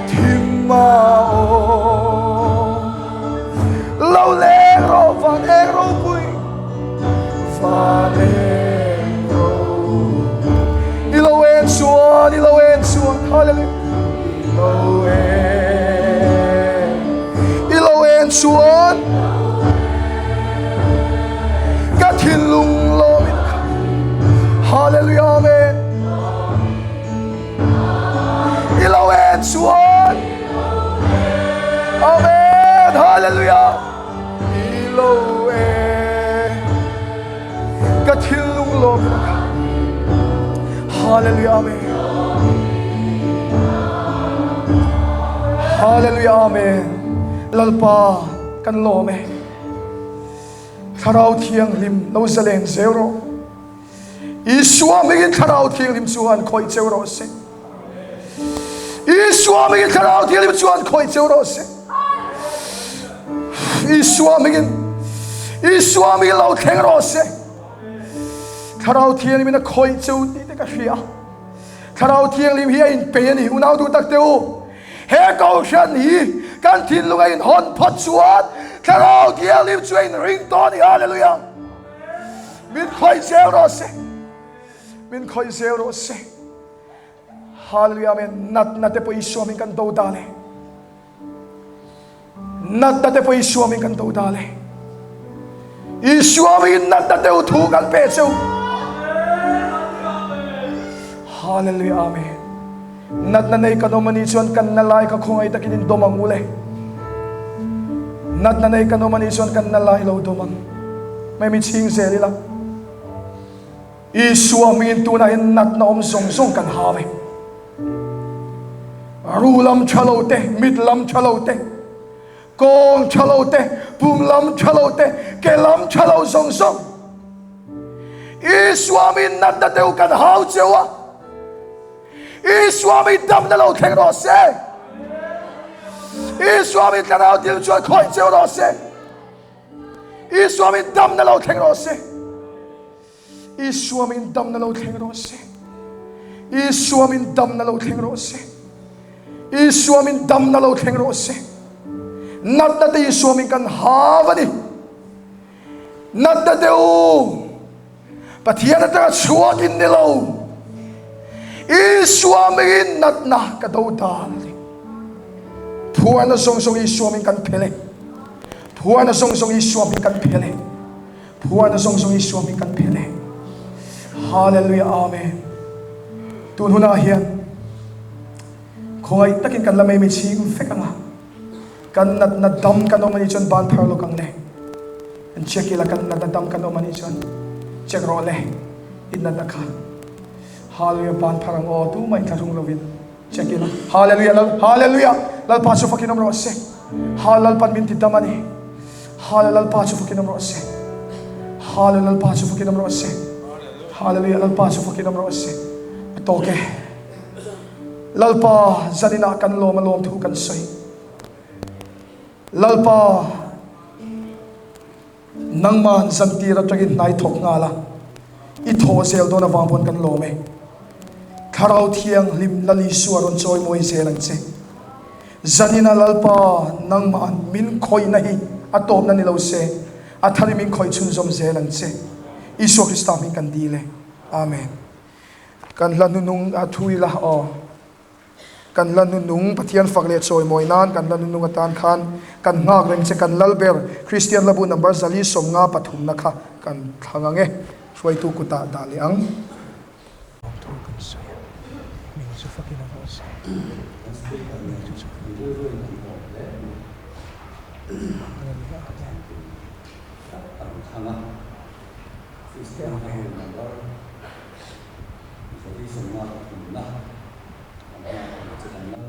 Thim a awm. Lo leng rawh van eng ropui. Van eng ropui. chuan ka thinlung lawmin a khat. Hallelujah Amen. I lo en chuan Amen Hallelujah I lo en ka thinlung lawmin a khat. Hallelujah Amen. Hallelujah Amen. Lalpa kan lawm e. Thlarau Thianghlim lo zalen zel rawh. Isua hmingin Thlarau Thianghlim chuan khawih cheu rawh se. Isua hmingin Thlarau Thianghlim chuan khawih cheu rawh se. Isua hmingin Isua hmingin lo thleng rawh se. Thlarau Thianghlimin a khawih cheu tih te ka hria. Thlarau Thianghlim hi a inpe a ni unau duh tak te u. He kohhran hi kan thinlung a inhawn phawt chuan Thlarau Thianghlim chu a inring tawh a ni. Hallelujah! Min khawih zel rawh se. Min khawih zel rawh se. Hallelujah amen. Natna te pawh Isua min kan do dal e. Natna te pawh Isua min kan do dal e. Isua min natna te u thu kan pe cheu. Hallelujah amen. Natna nei kan awm anih chuan kan na lai kha khawngaih takin in dawm ang u le. Natna nei kan awm anih chuan kan na lai lo dawm ang. Mai mi chhing zel ila. Isua hmingin tunah hian natna awm zawng zawng kan ha ve. Ru lam tha lo te, mit lam tha lo te, kawng tha lo te, pum lam tha lo te, ke lam tha lo zawng zawng. Isua hmingin natna deuh kan hau cheu a. Isua mi damna lo thleng rawh se. Isua mi thlarau dil chuan khawih cheu rawh se. Isua mi damna lo thleng rawh se. Isua mi damna lo thleng rawh se. Isua mi damna lo thleng rawh se. Isua mi damna lo thleng rawh se. Natna te Isua mi kan hav a ni. Natna te u Pathian atanga chhuak in ni lo. Isua mingin natna ka do dal a ni. Phuarna zawng zawng Isua ming kan phel e. Phuarna zawng zawng Isua ming kan phel e. Phuarna zawng zawng Isua ming kan phel e. Hallelujah Amen. Tun hunah hian khawngaih takin kan la mei mi chhing vek anga. Kan natna dam kan awm anih chuan ban phar lawk ang le. An check ila kan natna dam kan awm anih chuan check rawh le i natna kha. Hallelujah ban phar ang aw tumah in thlahrung lovin check ila. Hallelujah Lal Hallelujah Lalpa chu fakin awm rawh se. Hal Lalpan min ti dam ani. Hal Lalpa chu fakin awm rawh se. Hal Lalpa chu fakin awm rawh se. Hallelujah Lalpa chu fakin awm rawh se. A tawk e. Lalpa, zaninah kan lawm a lawm thu kan sawi. Lalpa, nangman zantir atangin hnai thawk nghal a, i thaw zel dawn avang pawn kan lawm e. Thlarau Thianghlim Lal Isua rawn chawi mawi zel ang che. Zanina Lalpa, nangman min khawihna hi a tawpna ni lo se, a thari min khawih chhunzawm zel ang che. Isua Krista hming kan dil e. Amen. Kan hla hnunung a thu ila aw. Kan hla hnunung Pathian fak leh chawimawi nan kan hla hnunung atan khan kan nghak reng che kan lal ber Kristian hlabu number 453 na kha kan thlang ang e. Hruaitu kutah dah leh ang. Thu kan sawi a, hming chu fakin a rawh se. Hming chu chu. Hallelujah Amen.